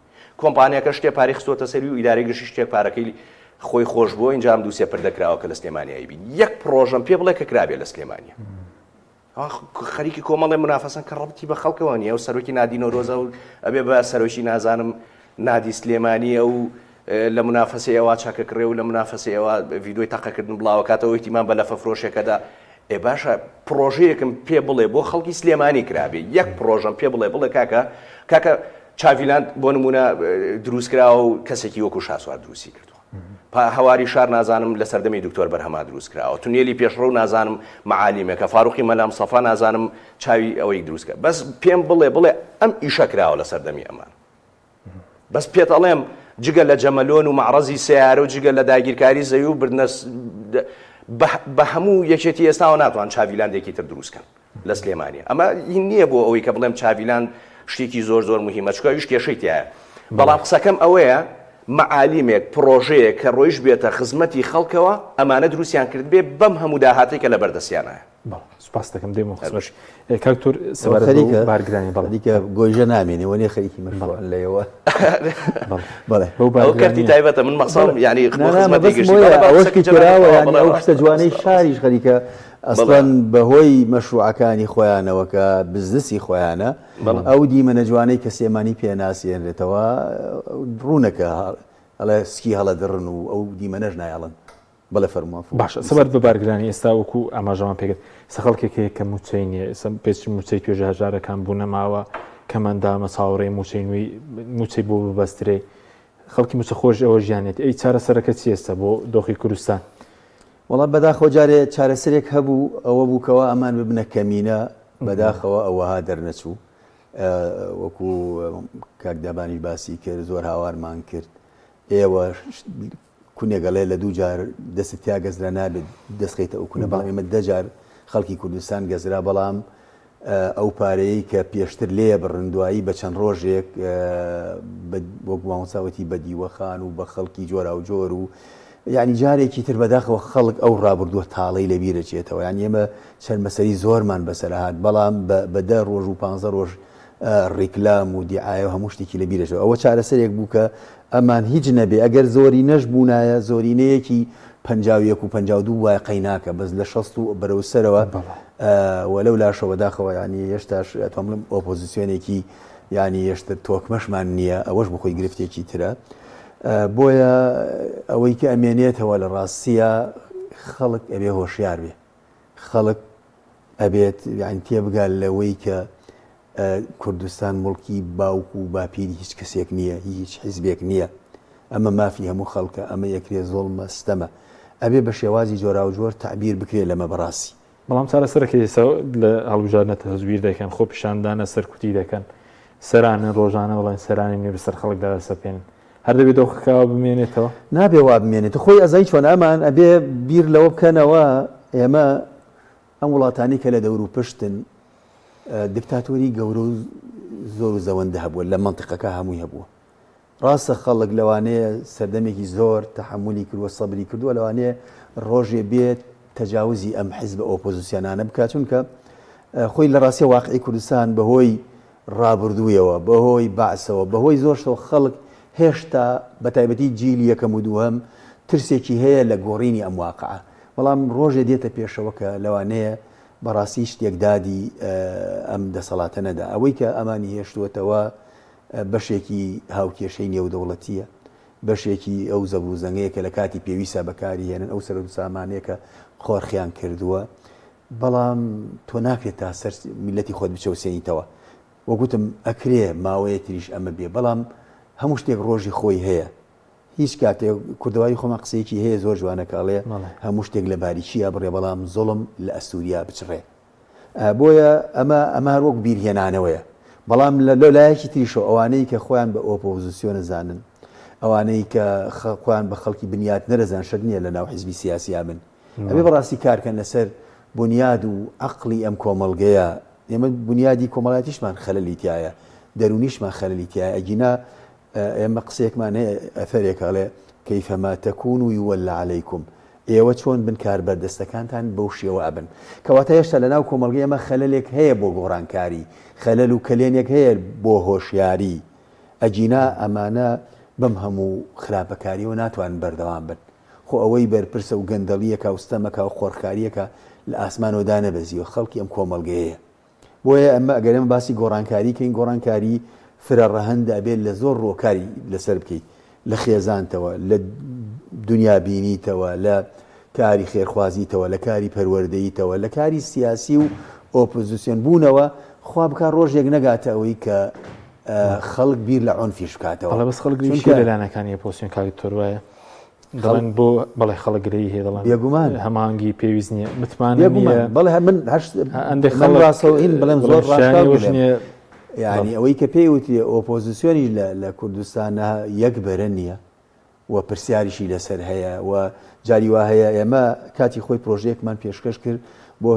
کۆمپانیاکە شتێ پارەی خستۆتە سەری و ئیدارەی گشتی شتێک پارەکەی خۆی خۆش بووە اینجا ئەم دوو سێ پردە کراوە کە لە سلێمانی ئەیبین یەک پڕۆژەم پێ بڵێ کە کرابێ لە سلێمانیە خەریکی کۆمەڵێ منافەسەن کە ڕەبتی بە خەڵکەوە نییە و سەرۆکی نادی نەورۆزە و ئەبێ بە سەرۆکی نازانم نادی سلێمانی ئەو لە منافەسەی ئەوە چەکە کڕێ و لە منافەسەی ئەوە ڤیدۆی تەقەکردن بڵاوەکاتەوە ئیهتیمام بە لەفە فرۆشێکەدا ئێ باشە پڕۆژەیەکم پێ بڵێ بۆ خەڵکی سلێمانی کرابێ یەک پڕۆژەم پێ بڵێ بڵێ کاکە کاکە چاڤیلاند بۆ نمونە دروست کراوە و کەسێکی وەکو شاسوار دروستی کردووە پا هەواری شار نازانم لە سەردەمی دکتۆر بەرهەما دروست کراوە تونێلی پێشڕەو نازانم مەعالیمێکە فاروقی مەلام سەفا نازانم چاوی ئەوەی دروست کرد بەس پێم بڵێ بڵێ ئەم ئیشە کراوە لە سەردەمی ئەمان بەس پێت ئەڵێم جگە لە جەمەلۆن و مەعڕەزی سەیارە و جگە لە داگیرکاری زەوی و بردنە بە هەموو یەکێتی ئێستاوە ناتوان چاڤیلاندێکی تر دروست کەن لە سلێمانی ئەمە هین نییە بۆ ئەوەی کە بڵێم چاڤیلاند شتێکی زۆر زۆر مهمە چکە ئەویش کێشەی تایە بەڵام قسەکەم ئەوەیە مەعالیمێک پڕۆژەیەک کە ڕۆیش بێتە خزمەتی خەڵکەوە ئەمانە دروستیان کردبێ بەم هەموو داهاتێک کە لە بەردەستیانایە. بەڵێ سوپاس دەکەم دێمەوە خزمەت کاک تۆر سەبارەت بەو بارگرانی بەڵێ خەریکە گۆیژە نامێنێ وەنێ خەریکی مەشروعن لەیەوە بەڵێ بەو ئەو کەرتی بارگرانیە تایبەتە من مەقسەم یعنی بۆ نا نا خزمەتی مەبەستم گشتی ئەوەیە بەڵێ بە ئەوەش قسەکەی کە جەنابت کراوە تەواو یانی بەڵێ ئەو ڕاستە شتە جوانەی ڕاستە ڕاستە شاریش خەریکە بەڵێ ئەسڵەن بەهۆی مەشروعەکانی خۆیانەوە کە بزنسی خۆیانە بەڵێ ئەو دیمەنە جوانەی کە سلێمانی پێ ناسێنرێتەوە ڕوونە کە ئەڵێ سکی هەڵەدڕن و ئەو دیمەنەش نایەڵن بەڵێ فەرموو عەفوو باشە سەبارەت بە بارگرانی ئێستا وەکو ئاماژەمان پێکرد ئێستا خەڵکێک هەیە کە مووچەی نییە ئێستا پێشتر مووچەی توێژە هەژارەکان بوو نەماوە کەمەندامە چاوەڕێی مووچەی نوێی مووچەی بۆ ببەسترێ خەڵکی مووچە خۆش ئەوە ژیانێت ئەی چارەسەرەکە چی ئێستا بۆ دۆخی کوردستان؟ وەڵا بەداخەوە جارێ چارەسەرێک هەبوو ئەوە بوو کەوا ئەمان ببنە کەمینە بەداخەوە ئەوەها دەرنەچوو وەکو کاک دابانیش باسی کرد زۆر هاوارمان کرد ئێوە کونێک ئەڵێ لە دوو جار دەستت تیا گەزرا نابێت دەست خەیتە ئەو کونە بەڵام ئێمە دە جار خەڵکی کوردستان گەزرا بەڵام ئەو پارەیەی کە پێشتر لێیە بڕن دوایی بە چەند ڕۆژێک وەک مامۆستا وتی بە دیوەخان و بە خەڵکی جۆراوجۆر و یعنی جارێکی تر بەداخەوە خەڵک ئەو ڕابردووە تاڵەی لەبیرەچێتەوە یان ئێمە چەند مەسەری زۆرمان بەسەر هات بەڵام بە دە ڕۆژ و پ ڕۆژ ڕیکلام و دیعایە و هەموو شتێکی لە بیرەچەوە ئەوە چارەسەرێک بوو کە ئەمان هیچ نەبێ ئەگەر زۆرینەش بوونایە زۆرینەیەکی 51 و 52 وایە قەیناکە بەس لە 60 و بەرەو سەرەوە و لەو لاشەوە بەداخەوە یانی هێشتاش ئەتوانم بڵێم ئۆپۆزیسیۆنێکی یانی هێشتر تۆکمەشمان نییە ئەوەش بخۆی گرفتێکی ترە بۆیە ئەوەی کە ئەمێنێتەوە لە ڕاستیە خەڵک ئەبێ هۆشیار بێ خەڵک ئەبێت یانی تێبگا لەوەی کە کوردستان موڵکی باوک و باپیری هیچ کەسێک نییە، هی هیچ حیزبێک نییە. ئەمە مافی هەموو خەڵکە، ئەمە یەکرێ زوڵمە، ستەمە. ئەبێ بە شێوازی جۆراوجۆر تەعبیر بکرێ لەمە بەڕاستی. بەڵام چارەسەرەکەی ئێستا لە هەڵبژاردنە تەزویر دەکەن، خۆپیشاندانە سەرکوتی دەکەن، سەرانن ڕۆژانە بڵێن سەرانی نوێ بەسەر خەڵکدا دەسەپێنن. هەر دەبێ دۆخەکە وا بمێنێتەوە؟ نابێ وا بمێنێتەوە. خۆی ئەزانی چۆنە ئەمان ئەبێ بیر لەوە بکەنەوە ئێمە ئەم وڵاتانەی کە لە دەوروپشتن دکتاتۆری گەورە و زۆر و زەوەندە هەبووە لە مەنتیقەکە هەمووی هەبووە. ڕاستە خەڵک لەوانەیە سەردەمێکی زۆر تەحەمولی کردووە سەبری کردووە لەوانەیە ڕۆژێ بێت تەجاوزی ئەم حیزبە ئۆپۆزیسیۆنانە بکات چونکە خۆی لە ڕاستیە واقعی کوردستان بەهۆی ڕابردوویەوە بەهۆی بەعسەوە بەهۆی زۆر شتەوە خەڵک هێشتا بەتایبەتی جیلی یەکەم و دووهەم ترسێکی هەیە لە گۆڕینی ئەم واقعە بەڵام ڕۆژێ دێتە پێشەوە کە لەوانەیە بەڕاستی شتێک دادی ئەم دەسەڵاتە نەدا. ئەوەی کە ئەمانی هێشتووەتەوە بەشێکی هاوکێشەی نێودەوڵەتییە، بەشێکی ئەو زەبروزەنگەیە کە لە کاتی پێویستا بەکاری هێنن، ئەو سەرەت و سامانەیە کە قۆرخیان کردووە. بەڵام تۆ ناکرێت تا سەر میللەتی خۆت بچەوسێنیتەوە. وەک وتم ئەکرێ ماوەیە تریش ئەمە بێ، بەڵام هەموو شتێک ڕۆژی خۆی هەیە. هیچ کاتێک کوردەواری خۆمان قسەیەکی هەیە زۆر جوانە کە ئەڵێ هەموو شتێک لە باریکییا بڕێ بەڵام زوڵم لە ئەستووریا بچڕێ بۆیە ئەمە ئەمە هەر وەک بیرهێنانەوەیە بەڵام لە لایەکی تریشەوە ئەوانەی کە خۆیان بە ئۆپۆزیسیۆن زانن ئەوانەی کە خۆیان بە خەڵکی بنیات نەرەزان شەرت نییە لە ناو حیزبی سیاسیا بن ئەبێ بەڕاستی کارکەن لەسەر بنیاد و عەقڵی ئەم کۆمەڵگەیە ئێمە بنیادی کۆمەڵایەتیشمان خەلەلی تایە دەرونیشمان خەلەلی تایە ئەگینا. ئێمە قسەیەکمان هەیە ئەثەرێک ئەڵێ کیفما تکونوا یولى علیکم ئێوە چۆن بن کاربەردەستەکانتان بەو شێوە ئەبن. کەواتە هێشتا لەناو کۆمەڵگەی ئێمە خەلەلێک هەیە بۆ گۆڕانکاری، خەلەل و کەلێنێک هەیە بۆ هۆشیاری. ئەگینا ئەمانە بەم هەموو خراپەکاریەوە ناتوانن بەردەوام بن. خۆ ئەوەی بەرپرسە و گەندەڵیەکا و ستەمەکا و قۆرخکاریەکا لە ئاسمانەوە دانەبەزیوە، خەڵکی ئەم کۆمەڵگەیەیە. بۆیە ئەمە ئەگەر ئێمە باسی گۆڕانکاری کەین گۆڕانکاری فرە ڕەهەندە ئەبێت لە زۆر ڕووە کاری لەسەر بکەیت لە خێزانتەوە لە دنیا بینیتەوە لە کاری خێرخوازیتەوە لە کاری پەروەردەییتەوە لە کاری سیاسی و ئۆپۆزیسیۆن بوونەوە خوا بکا ڕۆژێک نەگاتە ئەوەی کە خەڵک بیر لە عونفیش بکاتەوە. بەڵێ بەس خەڵک گرێی لە لایەنەکانی ئۆپۆزیسیۆن کاک دکتۆر وایە؟ دەڵێن بۆ بەڵێ خەڵک گرەی هەیە دەڵێن بێگومان هەماهەنگی پێویست نییە متمانە نییە بەڵێ هەر من هەر هەندێک خەڵک ڕاستەوە هین بڵێم زۆر ڕاشکاو نییە یعنی ئەوەی کە پێی وترێ ئۆپۆزیسیۆنیش لە لە کوردستانە یەک بەرە نییە و پرسیاریشی لەسەر هەیە و جاری وا هەیە ئێمە کاتی خۆی پرۆژەیەکمان پێشکەش کرد بۆ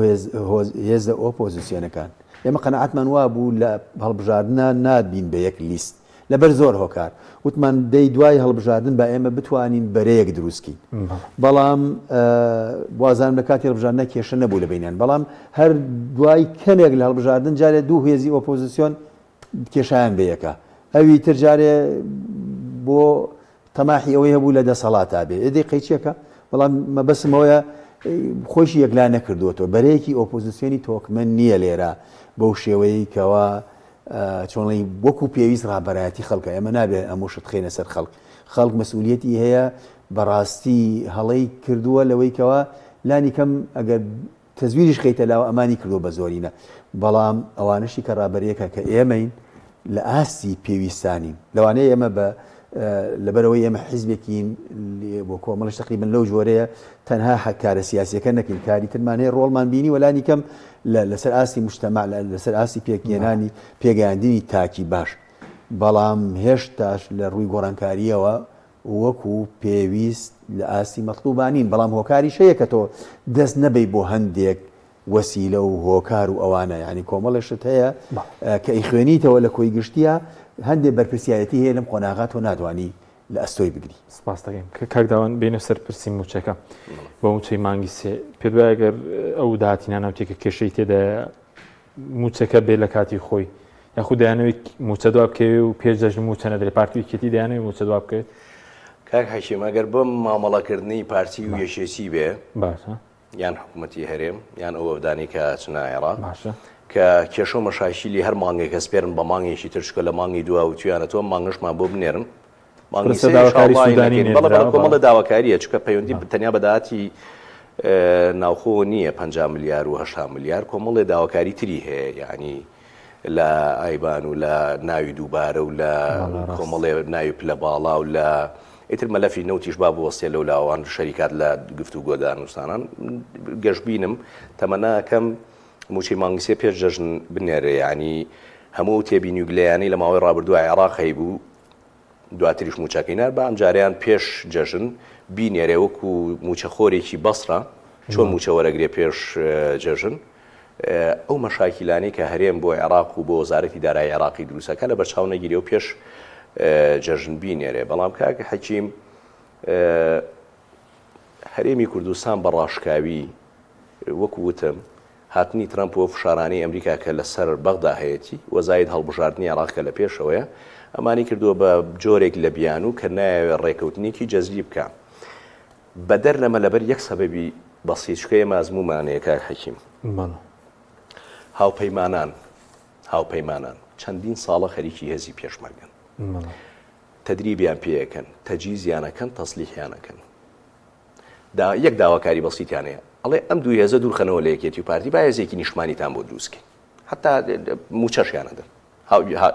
هێزە ئۆپۆزیسیۆنەکان ئێمە قەنەعاتمان وابوو لە هەڵبژاردنە نابین بە یەک لیست لەبەر زۆر هۆکار وتمان دەی دوای هەڵبژاردن با ئێمە بتوانین بەرەیەک دروست کەین بەڵام وازانم لە کاتی هەڵبژاردنە کێشە نەبوو لە بینیان بەڵام هەر دوای کەمێک لە هەڵبژاردن جارێ دوو هێزی ئۆپۆزیسیۆن کێشایان بە یەکە ئەوی تر جارێ بۆ تەماحی ئەوەی هەبوو لە دەسەڵاتا بێ ئێدی قەیچێکە بەڵام مەبەسم ئەوەیە خۆشی یەکلا نەکردووەتەوە بەرەیەکی ئۆپۆزیسیۆنی تۆکمە نییە لێرە بەو شێوەیە کەوا چۆنڵی وەکو پێویست ڕابەرایەتی خەڵکە ئێمە نابێت هەموو شت خێنە سەر خەڵک خەڵک مەسئولیەتی هەیە بەڕاستی هەڵەی کردووە لەوەی کەوا لانی کەم ئەگەر تەزویریش خەیتە لاوە ئەمانی کردووە بە زۆرینە بەڵام ئەوانەشی کە ڕابەرەکە کە ئێمەین لە ئاستی پێویستانین لەوانەیە ئێمە بە لەبەرئەوەی ئێمە حیزبێکین بۆ کۆمەڵش تقریبا لەو جۆرەیە تەنها کارە سیاسیەکە نەکەین کاری ترمان هەیە ڕۆڵمان بینی وەلانی کەم لەسەر ئاستی مجتەمع لەسەر ئاستی پێکهێنانی پێگەیاندنی تاکی باش بەڵام هێشتاش لە ڕووی گۆڕانکاریەوە وەکو پێویست لە ئاستی مەتلوبانین بەڵام هۆکاریش هەیە کە تۆ دەست نەبەی بۆ هەندێک وەسیلە و هۆکار و ئەوانە یانی کۆمەڵێ شت هەیە کە ئەیخوێنیتەوە لە کۆی گشتیە هەندێک بەرپرسیارەتی هەیە لەم قۆناغا تۆ ناتوانی لە ئەستۆی بگری. سپاس دەکەین کاک داوان بێینە سەر پرسی مووچەکە بۆ مووچەی مانگی سێ پێت وایە گەر ئەو داهاتی نانەوتێکە کێشەی تێدایە مووچەکە بێ لە کاتی خۆی یاخود دەیانەوێت مووچە دوا بکەوێ و پێش جەژن مووچە نەدرێ پارتی و یەکێتی دەیانەوێت مووچە دوا بکەوێت؟ کاک حەکیم ئەگەر بەم مامەڵەکردنی پارتی و یەکێتی بێ باشە یان حکومەتی هەرێم یان ئەو وەفدانەی کە ئەچنە عێراق باشە. کە کێشە و مەشاکیلی هەر مانگێک ئەسپێرن بە مانگێکی تر چونکە لە مانگی دوا وتویانە تۆ ئەم مانگەشمان بۆ بنێرن مانگی پرسە سێ داواکاری ئینشاڵڵا سوودانی نەکەین بەڵێ بەڵێ نێردراوە بەڵێ. کۆمەڵە داواکارییە چونکە پەیوەندی تەنیا بە داهاتی ناوخۆ نییە 50 ملیار و 80 ملیار کۆمەڵێ داواکاری تری هەیە یعنی لە ئایبان و لە ناوی دووبارە و لە بەڵێ ڕاست. کۆمەڵێ ناوی پلە باڵا و لە ئیتر مەلەفی نەوتیش با بوەستێ لەو لاوان شەریکات لە گفتوگۆ دانوستانان گەشبینم تەمەنا ئەکەم موچەی مانگی سێ پێش جەژن بنێرێ یانی هەموو ئەو تێبینی و گلەیانەی لە ماوەی ڕابردووە عێراق هەیبوو دواتریش موچەکەی نارد با ئەمجارەیان پێش جەژن بینێرێ وەکو موچەخۆرێکی بەسرە چۆن موچە وەرەگرێ پێش جەژن ئەو مەشاکیلانەی کە هەرێم بۆ عێراق و بۆ وەزارەتی دارایی عێراقی دروستەکە لە بەرچاو نەگیرێ و پێش جەژن بینێرێ بەڵام کاک حەکیم هەرێمی کوردستان بە ڕاشکاوی وەکو وتم هاتنی ترەمپ و فشارانەی ئەمریکا کە لەسەر بەغدا هەیەتی و زاید هەڵبژاردنی عێراق کە لە پێشەوەیە ئەمانی کردووە بە جۆرێک لە بیانوو کە نایەوێ ڕێکەوتنێکی جەزری بکە بەدەر لەمە لەبەر یەک سەبەبی بەسیت چونکە ئێمە ئەزموومان هەیە کاک حەکیم. بەڵێ. هاوپەیمانان هاوپەیمانان چەندین ساڵە خەریکی هێزی پێشمەرگەن. بەڵێ. تەدریبیان پێ ئەکەن، تەجهیزیان ئەکەن، تەسلیحیان ئەکەن. دا یەک داواکاری بەسیتیان هەیە ئەڵێ ئەم دوو هێزە دوورخەنەوە لە یەکێتی و پارتی با هێزێکی نیشتمانیتان بۆ دروست کەین. حەتا مووچەشیان ئەدەن.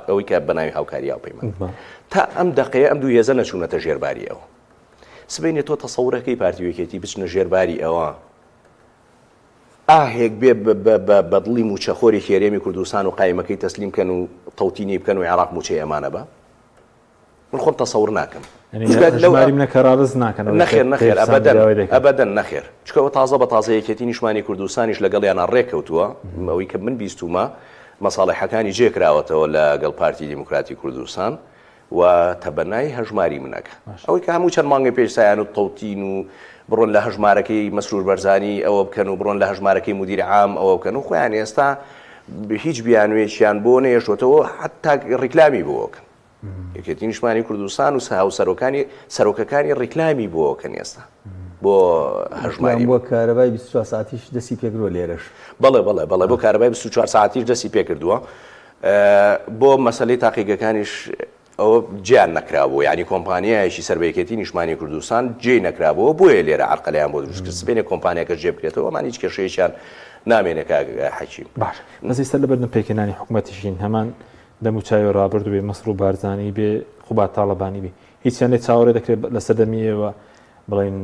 ئەوەی کە بەناوی هاوکاری هاوپەیمان. تا ئەم دەقەیە ئەم دوو هێزە نەچوونەتە ژێر باری ئەوە. سبەینێ تۆ تەسەورەکەی پارتی و یەکێتی بچنە ژێر باری ئەوە ئاهێک بێ بە دڵی مووچەخۆرێکی هەرێمی کوردستان و قایمەکەی تەسلیم بکەن و تەوتینی بکەن و عێراق مووچەی ئەمانە بە من خۆم تەسەور ناکەم نەخێر نەخێر ئەبەدەن ئەبەدەن نەخێر چکەوە تازە بە تازە یەکێتی نیشمانی کوردستانیش لەگەڵیانە ڕێککەوتووە ئەوەی کە من بیستومە مەساڵحەکانی جێکراوەتەوە لەگەڵ پارتی دیموکراتی کوردستان. و تەبەنای هەژماری من ئەکا. ئەوەی کە هەموو چەند مانگێ پێش سایان و تەوتین و بڕۆن لە هەژمارەکەی مەسرور بەرزانی ئەوە بکەن و بڕۆن لە هەژمارەکەی مودیر عام ئەوە بکەن و خۆیان ئێستا هیچ بیانوێکیان بۆ نەیەشتۆتەوە حەتا ڕیکلامی بۆ ئەکەن. یەکێتی نیشتمانی کوردستان و هاوسەرۆکانی سەرۆکەکانی ڕیکلامی بۆ ئەکەن ئێستا بۆ هەژماری بۆ کارەبای 24 ساعتیش دەستی پێکردووە لێرەش. بەڵێ بەڵێ بەڵێ بۆ کارەبای 24 ساعتیش دەستی پێکردووە. بۆ مەسەلەی تاقیگەکانیش ئەوە جێیان نەکرابوو یانی کۆمپانیایەکی سەر بە یەکێتی نیشتمانی کوردستان جێی نەکرابووە بۆیە لێرە عەرقەلەیان بۆ دروست کرد سبەینێ کۆمپانیاکە جێ بکرێتەوە ئەمان هیچ کێشەیەکیان نامێنێ کاک حەکیم. باشە بەس ئێستا لەبەردەم پێکهێنانی حکومەتیشین هەمان دەموچاوی ڕابردوو بێ مەسرور بارزانی بێ قوباد تاڵەبانی بێ هیچیان لێ چاوەڕێ دەکرێت لە سەردەمی ئێوە بڵێن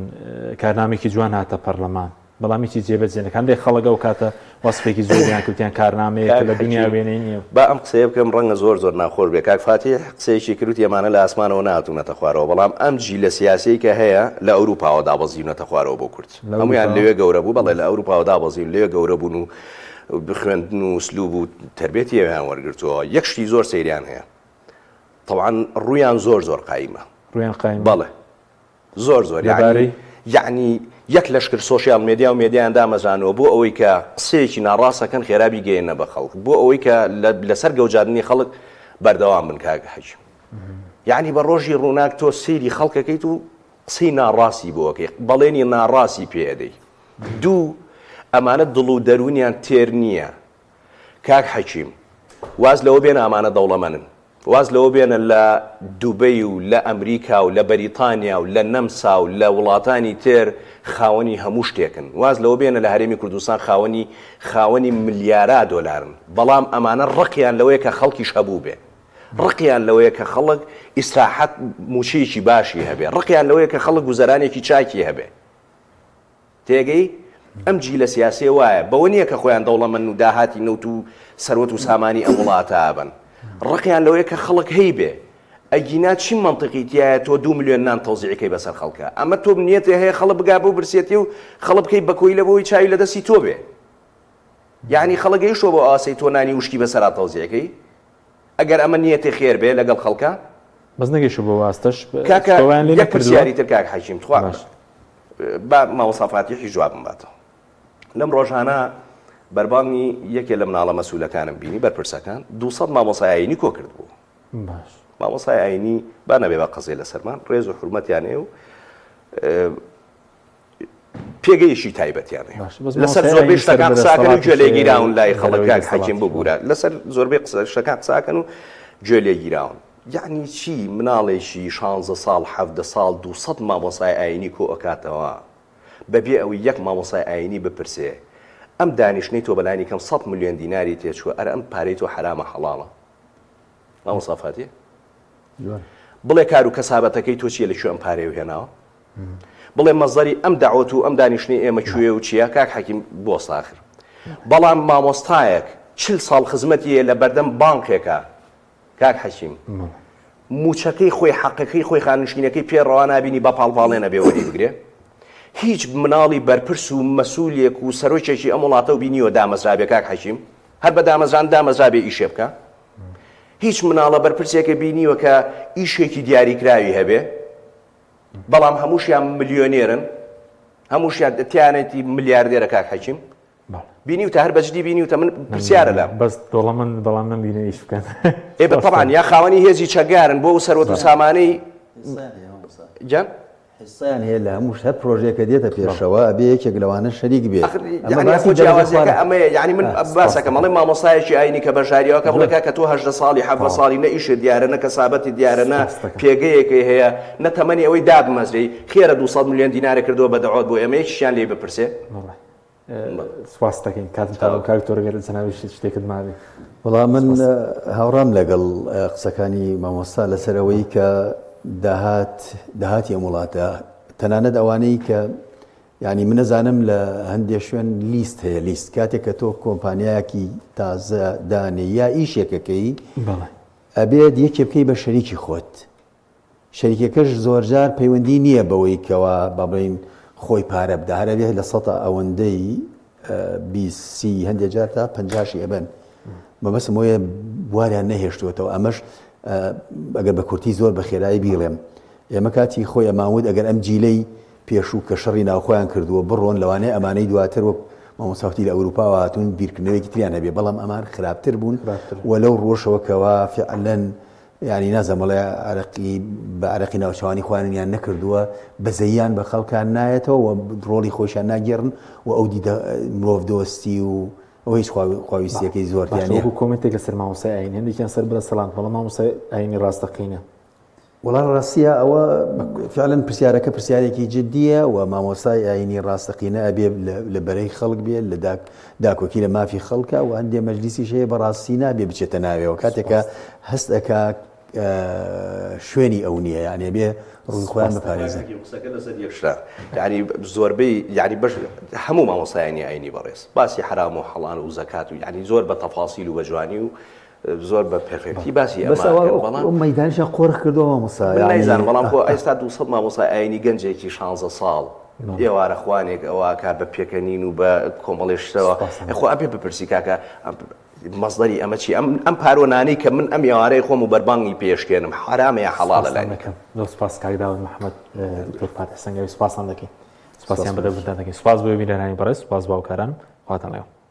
کارنامێکی جوان هاتە پەرلەمان بەڵام هیچی جێبەجێ نەکرا. هەندێک خەڵک ئەو کاتە وەسفێکی زۆریان کرد، وتیان کارنامەیەکە کاک لە دونیا حەکیم وێنەی نییە. با ئەم قسەیە بکەم ڕەنگە زۆر زۆر ناخۆش بێ کاک فاتیح قسەیەکی کرد وتی ئەمانە لە ئاسمانەوە نەهاتوونەتە خوارەوە بەڵام ئەم جیلە سیاسیەی کە هەیە لە ئەوروپاوە دابەزیونەتە خوارەوە بۆ کورد لە هەموویان ئەوروپاوە؟ لەوێ گەورە بوو بەڵێ لە ئەوروپاوە دابەزیون لەوێ گەورە بوون و خوێندن و ئسلوب و تەربیەتی ئەوێیان وەرگرتووە یەک شتی زۆر سەیریان هەیە تەبعەن ڕوویان زۆر زۆر قایمە ڕوویان قایمە؟ بەڵێ زۆر زۆر لەبارەی؟ یەعنی یەک لەشکر سۆشیال مێدیا و مێدیایان دامەزرانوە بۆ ئەوەی کە قسەیەکی ناڕاست ئەکەن خێرا بیگەیەننە بە خەڵک بۆ ئەوەی کە لەسەر گەوجاندنی خەڵک بەردەوام بن کاک حەکیم یەعنی بە ڕۆژی ڕووناک تۆ سەیری خەڵکەکەیت و قسەی ناڕاستی بۆ ئەکەی بەڵێنی ناڕاستی پێ ئەدەی دوو ئەمانە دڵ و دەروونیان تێر نییە کاک حەکیم واز لەوە بێنە ئەمانە دەوڵەمەنن واز لەوە بێنە لە دوبەی و لە ئەمریکا و لە بەریتانیا و لە نەمسا و لە وڵاتانی تر خاوەنی هەموو شتێکن واز لەوە بێنە لە هەرێمی کوردستان خاوەنی خاوەنی ملیارا دۆلارن بەڵام ئەمانە ڕقیان لەوەیە کە خەڵکیش هەبووبێ ڕقیان لەوەیە کە خەڵک ئیسراحەت موچەیەکی باشی هەبێ ڕقیان لەوەیە کە خەڵک گوزەرانێکی چاکی هەبێ. تێگەی؟ ئەم جیلە سیاسیە وایە، بەوە نییە کە خۆیان دەوڵەمەندن و داهاتی نەوت و سەروەت و سامانی ئەم وڵاتە ئەبەن. ڕقیان لەوەیە کە خەڵک هەیبێ. ئەگینا چی مەنتیقی تیایە تۆ دوو ملیۆن نان تەوزیعی کەی بەسەر خەڵکا؟ ئەمە تۆ نیەتێ هەیە خەڵک بگا بەو برسێتی و خەڵک بکەی بە کۆیلە بۆ ئەوەی چاوی لە دەستی تۆ بێ. یەعنی خەڵک گەیشتووە بەو ئاستەی تۆ نانی وشکی بەسەرا تەوزیع کەی؟ ئەگەر ئەمە نیەتێ خێر بێ لەگەڵ خەڵکا؟ بەس نەگەیشتووە بەو ئاستەش کاکە چکۆوەیان لێ یەک نەکردووە؟ پرسیاری تر کاک حەکیم تخوا باش. با مامۆستا فاتیحیش جوابم باتەوە. لەم ڕۆژانە بەربانگی یەکێ لە مناڵە مەسولەکانم بینی بەرپرسەکان 200 مامۆسای ئاینی کۆ کردبوو. باش. مامۆسای ئاینی با نەبێ بە قەزێ لەسەرمان ڕێز و حورمەتیان هەیە و پێگەیەکی تایبەتیان هەیە. باش بەس لەسەر مامۆستای زۆربەی ئاینی سەر شتەکان بە قساکەن و گوێ دەسەڵاتیش لێگیراون لای خەڵک دەرەوەی کاک حەکیم دەسەڵاتیش ببورە لەسەر زۆربەی قسە شتەکان قساکەن و گوێ لێگیراون. یەعنی چی مناڵێکی شانزە ساڵ حەڤدە ساڵ دووسەد مامۆسای ئاینی کۆ ئەکاتەوە بەبێ ئەوەی یەک مامۆسای ئاینی بپرسێ ئەم دانیشتنەی تۆ بەلانی کەم سەد ملیۆن دیناری تێچووە ئەرە ئەم پارەی تۆ حەرامە حەڵاڵە مامۆسا فاتیح بڵێ کار و کەسابەتەکەی تۆ چیە لە کوێ ئەم پارەیەو هێناوە بڵێ مەزەری ئەم دەعوەت و ئەم دانیشتنەی ئێمە کوێ و چیە کاک حەکیم بوەستە ئاخر بەڵام مامۆستایەک چل ساڵ خزمەتی هەیە لە بەردەم بانقێکە کاک حەکیم موچەکەی خۆی حەقەکەی خۆی خانشینەکەی پێ ڕەوا نابینی بە پاڵپاڵێنە بێ وەری بگرێ هیچ مناڵی بەرپرس و مەسولێک و سەرۆکێکی ئەم وڵاتە و بینیوە دامەزرابێ کاک حەکیم هەر بە دامەزران دامەزرابێ ئیشێ بکە هیچ مناڵە بەرپرسێکە بینیوە کە ئیشێکی دیاریکراوی هەبێ بەڵام هەمووشیان ملیۆنێرن هەمووشیان تیانێتی ملیاردێرە کاک حەکیم بینیوتە هەر بەجدی بینیوتە من پرسیارە لام. بەس دەوڵەمەند بەڵام نەمبینی ئیش بکەن. ئێ بە تەبعەن یا خاوەنی هێزی چەکدارن بۆ ئەو سەروەت و سامانەی گیان؟ حیسەیان هەیە لە هەموو هەر پرۆژەیەک کە دێتە پێشەوە ئەبێ یەکێک لەوانە شەریک بێت. ئەخر یانی خۆ جیاوازیەکە ئەمەیە یانی من باسەکەم ئەڵێم مامۆستایەکی ئاینی کە بەشداریەوە کە بڵێ کاکە تۆ 18 ساڵی 17 ساڵی نە ئیشت دیارە نە کەسابەتی دیارە نە پێگەیەکی هەیە نە تەمەنی ئەوەی دابمەزرێی خێرە 200 ملیۆن دینارە کردووە بە دەعوەت بۆ ئێمە یەکیشیان لێی بپرسێ. سپاست دەکەین کاتم تەواو کاک تۆرگەر جەنابیشت شتێکت مابێ. وەڵا من هاوڕام لەگەڵ قسەکانی مامۆستا لەسەر ئەوەی کە داهات داهاتی ئەم وڵاتە تەنانەت ئەوانەی کە یعنی من نەزانم لە هەندێک شوێن لیست هەیە لیست کاتێک کە تۆ کۆمپانیایەکی تازە دانێ یا ئیشێکەکەی ئەبێت یەکێ بکەی بە شەریکی خۆت شەریکەکەش زۆرجار پەیوەندی نییە بەوەی کەوا با بڵێین خۆی پارە بدا هەر ئەبێ لە سەتا ئەوەندەی 20 سی هەندێک جار تا پەنجاشی ئەبەن مەبەستم ئەوەیە بواریان نەهێشتووەتەوە ئەمەش ئەگەر بە کورتی زۆر بە خێرایی بیڵێم ئێمە کاتی خۆی ئەمان وت ئەگەر ئەم جیلەی پێشوو کە شەڕی ناوخۆیان کردووە بڕۆن لەوانەیە ئەمانەی دواتر وەک مامۆستا وتی لە ئەوروپاوە هاتوون بیرکردنەوەیەکی تریان هەبێ بەڵام ئەمان خراپتر بوون و لەو ڕۆژەوە کەوا فعلەن یعنی نازانم بڵێ عەرەقی بە عەرەقی ناوچەوانی خۆیانیان نەکردووە بەزەیان بە خەڵکان نایەتەوە و ڕۆڵی خۆشیان ناگێڕن و ئەو دیدە مرۆڤ دۆستی و ئەو هیچ خواویستیەکەی زۆر تیانە وەکو کۆمێنتێک لەسەر مامۆستای ئاینی هەندێکیان سەر بە دەسەڵات بەڵام مامۆستای ئاینی ڕاستەقینە وەڵا ڕاستیە ئەوە فعلا پرسیارەکە پرسیارێکی جدیە و مامۆستای ئاینی ڕاستەقینە ئەبێ لە بەرەی خەڵک بێ لە داکۆکی لە مافی خەڵکە و هەندێ مەجلیسیش هەیە بەڕاستی نابێ بچێتە ناوێەوە کاتێکە هەست ئەکا شوێنی ئەو نییە یانێ بێ ڕووی خۆیان بپارێزن. قسەکە لەسەر یەک شتە یعنی زۆربەی یعنی بەش هەموو مامۆستایانی ئاینی بەڕێز باسی حرام و حەڵال و زەکات و یعنی زۆر بە تەفاسیل و بە جوانی و زۆر بە perfect ی باسی ئەمە بەڵام ئەو مەیدانیشیان قۆرخ کردووە مامۆستا من نایزانم بەڵام خۆ ئێستا 200 مامۆستای ئاینی گەنجێکی 16 ساڵ ئێوارە خوانێک ئەوە کا بە پێکەنین و بە کۆمەڵێ شتەوە خۆ ئەبێ بپرسی کاکە مەزدەری ئەمە چی ئەم ئەم پارۆنانەی کە من ئەم ئێوارەی خۆم و بەربانگی پێشکێنم حرامە یا حەڵاڵە لای دەکەم زۆر سپاس کاک داود محەممەد دکتۆر فاتح سەنگاوی سپاسان دەکەین سپاسیان بەدەبتان دەکەین سپاس بۆ بینەرانی بەڕێز سپاس باوکاران خواتان لەگەڵ.